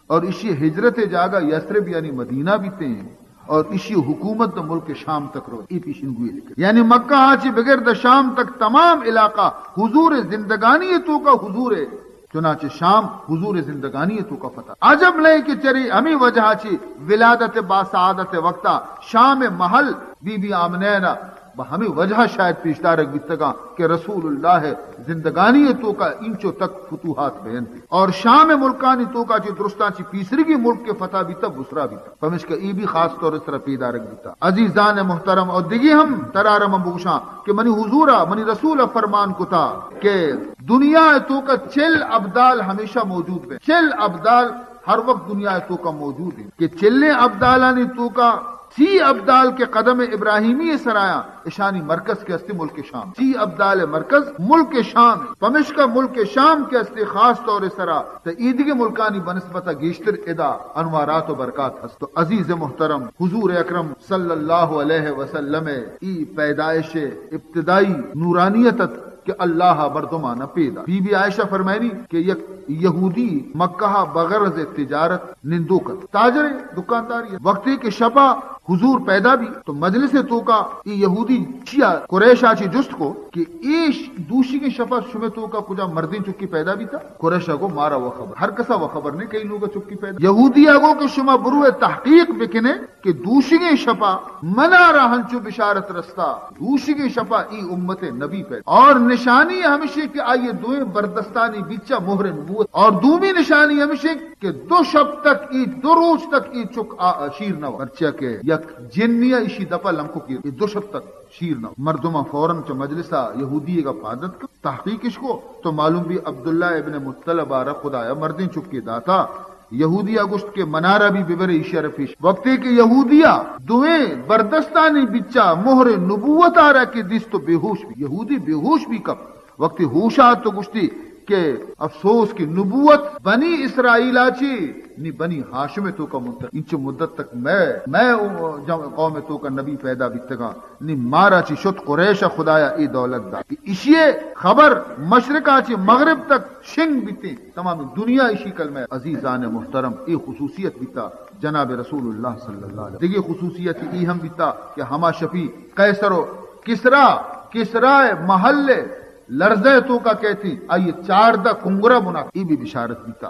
اور اشی ہجرت جاگہ یثرب یعنی مدینہ بیتے اور اشی حکومت دا ملک شام تک رو۔ ای پیشن گوئی لکھ، یعنی مکہ آچی بگر دا شام تک تمام علاقہ حضور زندگانی توکا حضور ہے۔ چنانچہ شام حضور زندگانی توکا فتح۔ عجب نہیں کہ چری ہمیں وجہ چی ولادت با سعادت وقتا شام محل بی بی آمنہ نا بہ ہمیں وجہ شاید پیشدارگ بیتگاں کہ رسول اللہ زندگانی توکا اینچو تک فتوحات بینت اور شام ملکانی توکا چی درستاں چی پیسرگی ملک کے فتح بیتا بسرا بیتا۔ پمشکہ ای بھی خاص طور سرا پیدارگ بیتا۔ عزیزان محترم، اور دگی ہم ترارا من بگوشاں کہ منی حضورا، منی رسول فرمان کتا کہ دنیا توکا چل ابدال ہمیشہ موجود بے۔ چل ابدال ہر وقت دنیا توکا موجود ہیں کہ چلیں ابدالانی توکا سی ابدال کے قدم ابراہیمی سرایا، اشانی مرکز کے استی ملک شام۔ سی ابدال مرکز ملک شام ہے۔ پمشکہ ملک شام کے استی خاص طور سرا تو ایدگی ملکانی بنسبت گیشتر ادا انوارات و برکات ہست۔ تو عزیز محترم، حضور اکرم صلی اللہ علیہ وسلم ای پیدائش ابتدائی نورانیت ات کہ اللہ مردمان پیدا۔ بی بی عائشہ فرمائنی کہ یک یہودی مکہ بغرض تجارت نندوک ات، تاجر دکانداری۔ وقتی کہ شپا حضور پیدا بی تو مجلس توکا ای یہودی چیا قریشا چی جست کو کہ ایش دوشیگیں شپا شمے توکا کجا مردیں چکی پیدا بیتا؟ قریشا گو مارا و خبر، ہر کسا و خبر نہیں کئی لوگا چکی پیدا۔ یہودیا گو کہ شما بروے تحقیق بکنے کہ دوشیگیں شپا منارا ہنچو بشارت رستا، دوشیگیں شپا ای امت نبی پیدا۔ اور نشانی ہمشی کہ آئیے دوئیں بردستانی بیچا مہر نبوت۔ اور دومی نشانی ہمشی کہ دو شپ تک ای، دو روچ تک ای چک آ، آ شیر نہ ہو۔ پرچیا کہ یک جنیا اشی دپا لنکو کیر، ای دو شپ تک شیر نہ ہو۔ مردماں فوراً چہ مجلسا یہودی گا پادت کر، تحقیقش کو تو معلوم بی عبداللہ ابن مطلب آرا خدایا مردیں چکے داتا۔ یہودیا گوشت کہ منارا بھی ببرے ایشی ء را پیش۔ وقتی کہ یہودیا دوئیں بردستانی بچا مہر نبوت آرا کہ دیست تو بے ہوش بی۔ یہودی بے ہوش بی کپ۔ وقتی ہوش آت تو گوشتی کہ افسوس کہ نبوت بنی اسرائیل آ چی نی بنی ہاشم تو کا منتقل۔ انچ مدت تک میں، میں قوم تو کا نبی پیدا بیتگاں۔ نی مارا چی شت قریش خدایا ای دولت دا۔ کہ اشی خبر مشرقا چی مغرب تک شنگ بیتیں۔ تمام دنیا اشی کلمہ۔ عزیزان محترم، ای خصوصیت بیتا جناب رسول اللہ صلی اللہ علیہ وسلم۔ دیگه خصوصیت ای ہم بیتا کہ ہما شپی قیصر و کسرا، کسرا محل لرزہ تو کا کہتی، آئی چاردہ کنگرہ بنا، ای بھی بشارت بیتا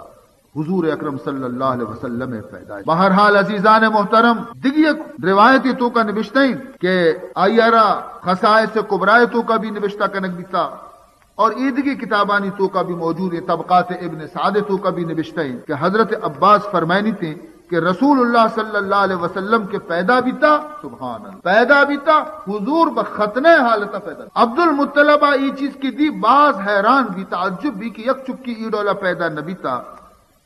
حضور اکرم صلی اللہ علیہ وسلم پیدائش۔ بہرحال عزیزان محترم، دیگه یک روایت تو کا نبشتہ ہیں کہ آئی را خصائص کبرا تو کا بھی نبشتہ کنگ بیتا۔ اور ایدگی کتابانی توکا بھی موجود ہیں، طبقات ابن سعد توکا بھی نبشتہ ہیں کہ حضرت عباس فرمائنی تھے کہ رسول اللہ صلی اللہ علیہ وسلم کے پیدا بیتا، سبحان اللہ، پیدا بیتا، حضور بختنہ حالتا پیدا۔ عبد المطلب ای چیز کی دی باز حیران بھی، تعجب بھی کہ یک چکی ای ڈولا پیدا نہ بیتا۔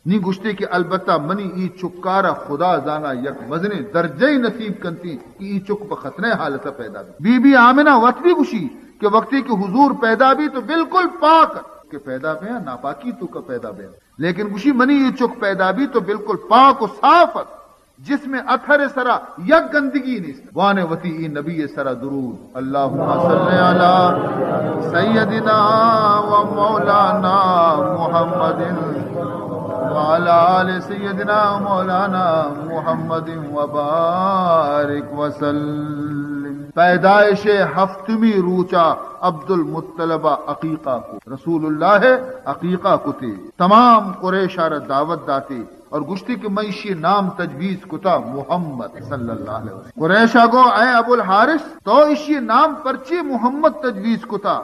نی گوشتے کہ البتہ منی ای چکارا خدا زانا یک مزنیں درجہ نصیب کنتی کہ ای چک بہ ختنہ حالت پیدا بی۔ بی بی آمنہ وت بھی گوشی کہ وقتی کہ حضور پیدا بی تو بالکل پاک کہ پیدا بیا، ناپاکی تو کا پیدا بیا۔ لیکن گوشی منی ای چک پیدا بی تو بالکل پاک و صاف ات۔ جسم اطہر سرا یک گندگی نیست۔ وان وتی ای نبی سرا درود۔ اللهم صل على سيدنا ومولانا محمد وعلى آل سيدنا مولانا محمد وبارك وسلم۔ پیدائش ہفتمی روچا عبد المطلب عقیقہ کو، رسول اللہ عقیقہ کتے، تمام قریشا را دعوت داتے۔ اور گوشتی کہ من ایشی نام تجویز کتا محمد صلی اللہ علیہ وسلم۔ قریشا گو، اے ابو الحارث، تو ایشی نام پرچی محمد تجویز کتا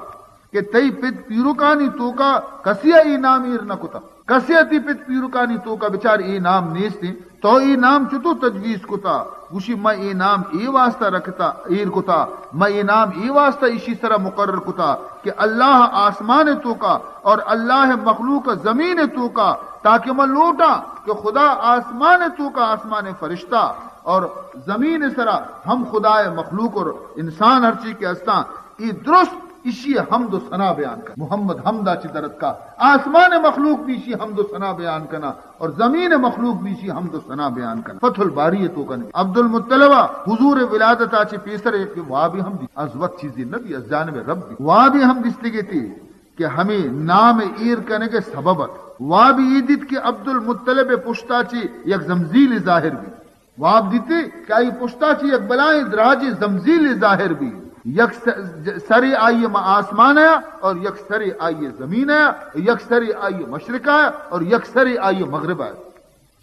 کہ تئی پت پیرکانی توکا کسی ای نام ایر نہ کتا؟ کسی تی پت پیرکانی توکا بچار ای نام نیستی، تو ای نام چتو تجویز کتا؟ گوشی، من ای نام ای واسطہ رکھتا، ایر کتا، من ای نام ای واسطہ ایشی سرا مقرر کتا کہ اللہ آسمان توکا اور اللہ مخلوق زمین توکا، تاکہ من لوٹاں کہ خدا آسمان توکا آسمان فرشتہ اور زمین سرا ہم خدائے مخلوق اور انسان ہرچی کہ ہستاں، ای درست ایشی حمد و ثنا بیان کن۔ محمد حمدا چی درد کا، آسمان مخلوق بھی ایشی حمد و ثنا بیان کنا اور زمین مخلوق بھی ایشی حمد و ثنا بیان کنا۔ فتح الباری توکا عبد المطلب حضور ولادتا چی پیسر ایک وابی ہم دی، از وت چیزی نبی، از جانب رب دی۔ وابی ہم دیستگی تی۔ کہ ہمے نام ایر کنگ ءِ سبب ات۔ واب اے دیت کہ عبدالمطلب ءِ پشتا چہ یک زمزیلے ظاہر بیت۔ واب دیتے کہ آئی پشتا چہ یک بلائیں دراجیں زمزیلے ظاہر بیت۔ یک س-، ج-، سرے آئی ماں آسمان ءَ اور یک سرے آئی زمین ءَ، یک سرے آئی مشرق ءَ اور یک سرے آئی مغرب ءَ۔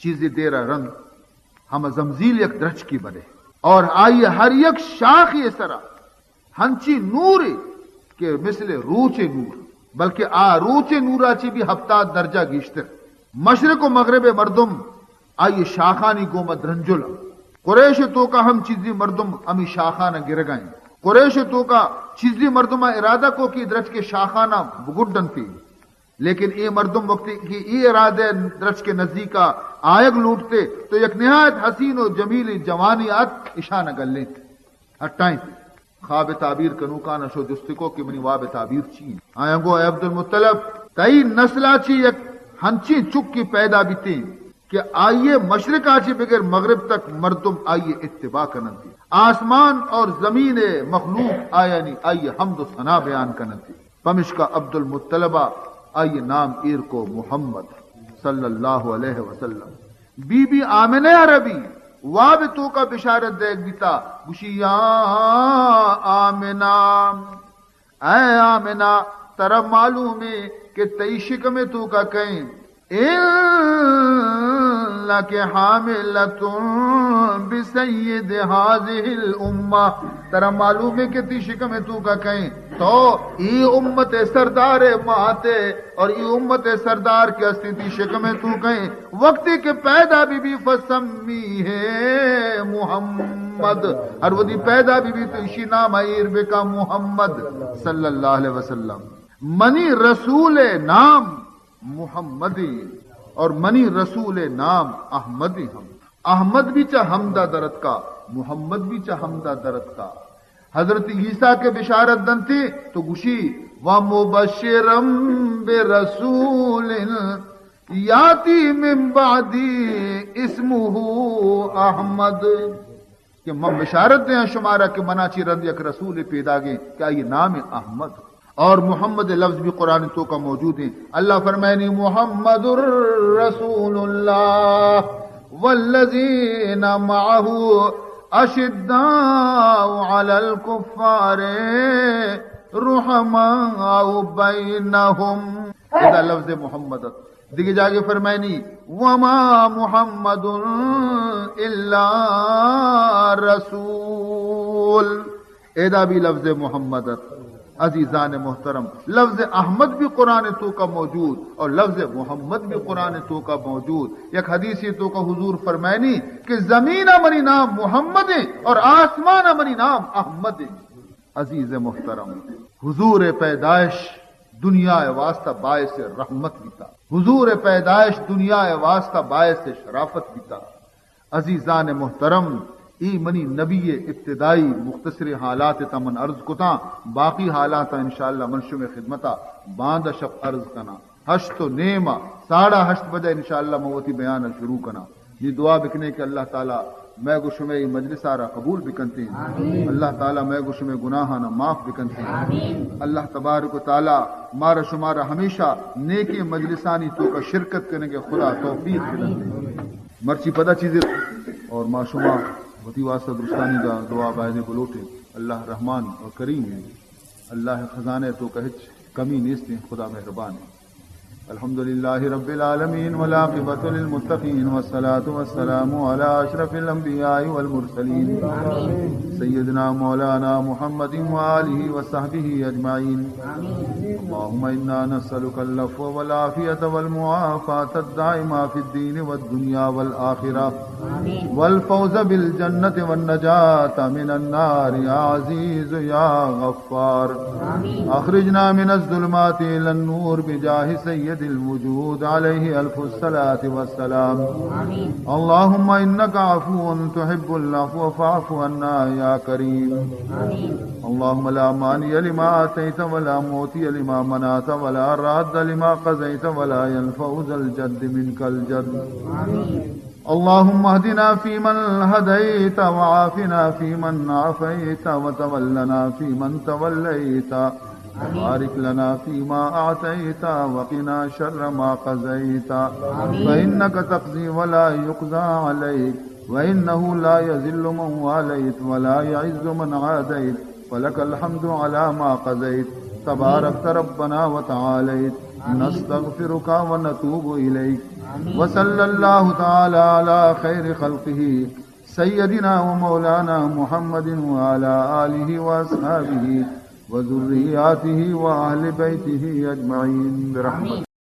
چیزے دیر ءَ رند ہما زمزیل یک درچکے بدے اور آئی ہر یک شاخے سرا ہنچیں نورے کہ مثل روچ ءِ نور، بلکہ آ روچ ءِ نورا چہ بھی ہپتاد درجہ گیشتر۔ مشرق و مغرب ءِ مردم آئی شاخانی گوما درنجل انت۔ قریش ءِ توکا ہم چیزی مردم ہمی شاخانا گرگا انت۔ قریش ءِ توکا چیزی مردما ارادہ کو کہ درچک ءِ شاخانا بگڈنتی۔ لیکن اے مردم وقتی کہ اے ارادہ درچک ءِ نزیکا آیگ لوٹتے تو یک نہایت حسین و جمیل جوانی آت اشانا گلینت، ہٹائینت۔ خواب تعبیر کنوکان ءَ شو جست کو کہ منی واب تعبیر چی انت؟ آیاں گو، اے عبدالمطلب، تئی نسلا چی یک ہنچیں چکی پیدا بیتیں کہ آئی مشرقا چی بگر مغرب تک مردم آئی اتباع کننتی۔ آسمان اور زمین مخلوق آیانی آئی حمد و ثنا بیان کننتی۔ پمشکا عبدالمطلب ءَ آئی نام ایر کو محمد صلی اللہ علیہ وسلم۔ بی بی آمنہ ءَ ربی واب توکا بشارت دیگ بیتا، گوشی، یا آمنہ، اے آمنہ، ترا معلوم ہے کہ تئی شکم توکا کئیں، انک حاملۃ بسید ھذہ الامۃ، ترا معلوم ہے کہ تئی شکم توکا کئیں، تو اے امت سردار ماتے، اور اے امت سردار کہ ہستی تئی شکم توکا کئیں، وقتی کہ پیدا بی بی فسمیہ محمد، ہر وھدی پیدا بی بی تو اشی نام ایر بکا محمد صلی اللہ علیہ وسلم۔ منی رسول نام محمد اور منی رسول نام احمد ہم۔ احمد بھی چہ حمدا درتکا، محمد بھی چہ حمدا درتکا۔ حضرت عیسیٰ کہ بشارت دنتی تو گوشی، ومبشرا برسول یاتی من بعدی اسمہ احمد، کہ من بشارت دیاں شمارا کہ منا چی رند یک رسول پیداگیں کہ آئی نام احمد۔ اور محمد لفظ بھی قرآن توکا موجود ہیں۔ اللہ فرمائنی، محمد رسول اللہ والذین معہ اشداء علی الکفار رحماء بینہم۔ ادا لفظ محمد ات۔ دگہ جاگہ فرمائنی، وما محمد الا رسول۔ ادا بھی لفظ محمد ات۔ عزیزان محترم، لفظ احمد بھی قرآن توکا موجود اور لفظ محمد بھی قرآن توکا موجود۔ یک حدیثی توکا حضور فرمائنی کہ زمین منی نام محمد ہیں اور آسمان منی نام احمد ہیں۔ عزیز محترم، حضور پیدائش دنیا ء واسطہ باعث رحمت بیتا۔ حضور پیدائش دنیا ء واسطہ باعث شرافت بیتا۔ عزیزان محترم، ای منی نبی ابتدائی مختصر حالات تا من عرض کتاں، باقی حالات انشاءاللہ من شمے خدمتا باند شپ عرض کناں۔ ہشت و نیم ء، ساڑھا ہشت بجہ انشاءاللہ من وتی بیان ء شروع کناں۔ نی دعا بکنے کہ اللہ تعالی مئے گو شمئے اے مجلس ء را قبول بکنتیں۔ آمین۔ اللہ تعالی مئے گو شمئے گناہاں معاف بکنتیں۔ آمین۔ اللہ تبارک و تعالی مارا شمارا ہمیشہ نیکیں مجلسانی توکا شرکت کنگ ء خدا توفیق بدنتیں۔ مرچی پدا چیزے اور ما شما وتی واسطہ درستانی دا دعا بایدیں بلوٹیں۔ اللہ رحمان و کریم ہیں۔ اللہ خزانہ توکا ہچ کمی نیستیں، خدا مہربان ہے۔ الحمد لله رب العالمين، والعاقبة للمتقين، والصلاة والسلام على أشرف الأنبياء والمرسلين، سيدنا مولانا محمد وآله وصحبه أجمعين. اللهم إنا نسألك العفو والعافية والمعافاة الدائمة في الدين والدنيا والآخرة. آمين. والفوز بالجنة والنجاة من النار يا عزيز يا غفار. آمين. أخرجنا من الظلمات إلى النور بجاه سيد الوجود عليه ألف الصلاة والسلام. آمين. اللهم إنك عفو تحب العفو فاعف عنا يا كريم. آمين. اللهم لا مانع لما أعطيت ولا معطي لما منعت ولا راد لما قضيت ولا ينفع ذا الجد منك الجد. آمين. اللهم اهدنا فيمن هديت وعافنا فيمن عافيت وتولنا فيمن توليت وبارك لنا فيما أعطيت وقنا شر ما قضيت، فإنك تقضي ولا يقضى عليك، وإنه لا يذل من واليت ولا يعز من عاديت، فلك الحمد على ما قضيت، تباركت ربنا وتعاليت، نستغفرك ونتوب إليك. وصلى الله تعالى على خير خلقه سيدنا ومولانا محمد وعلى آله وأصحابه وذرياته وأهل بيته أجمعين برحمتك.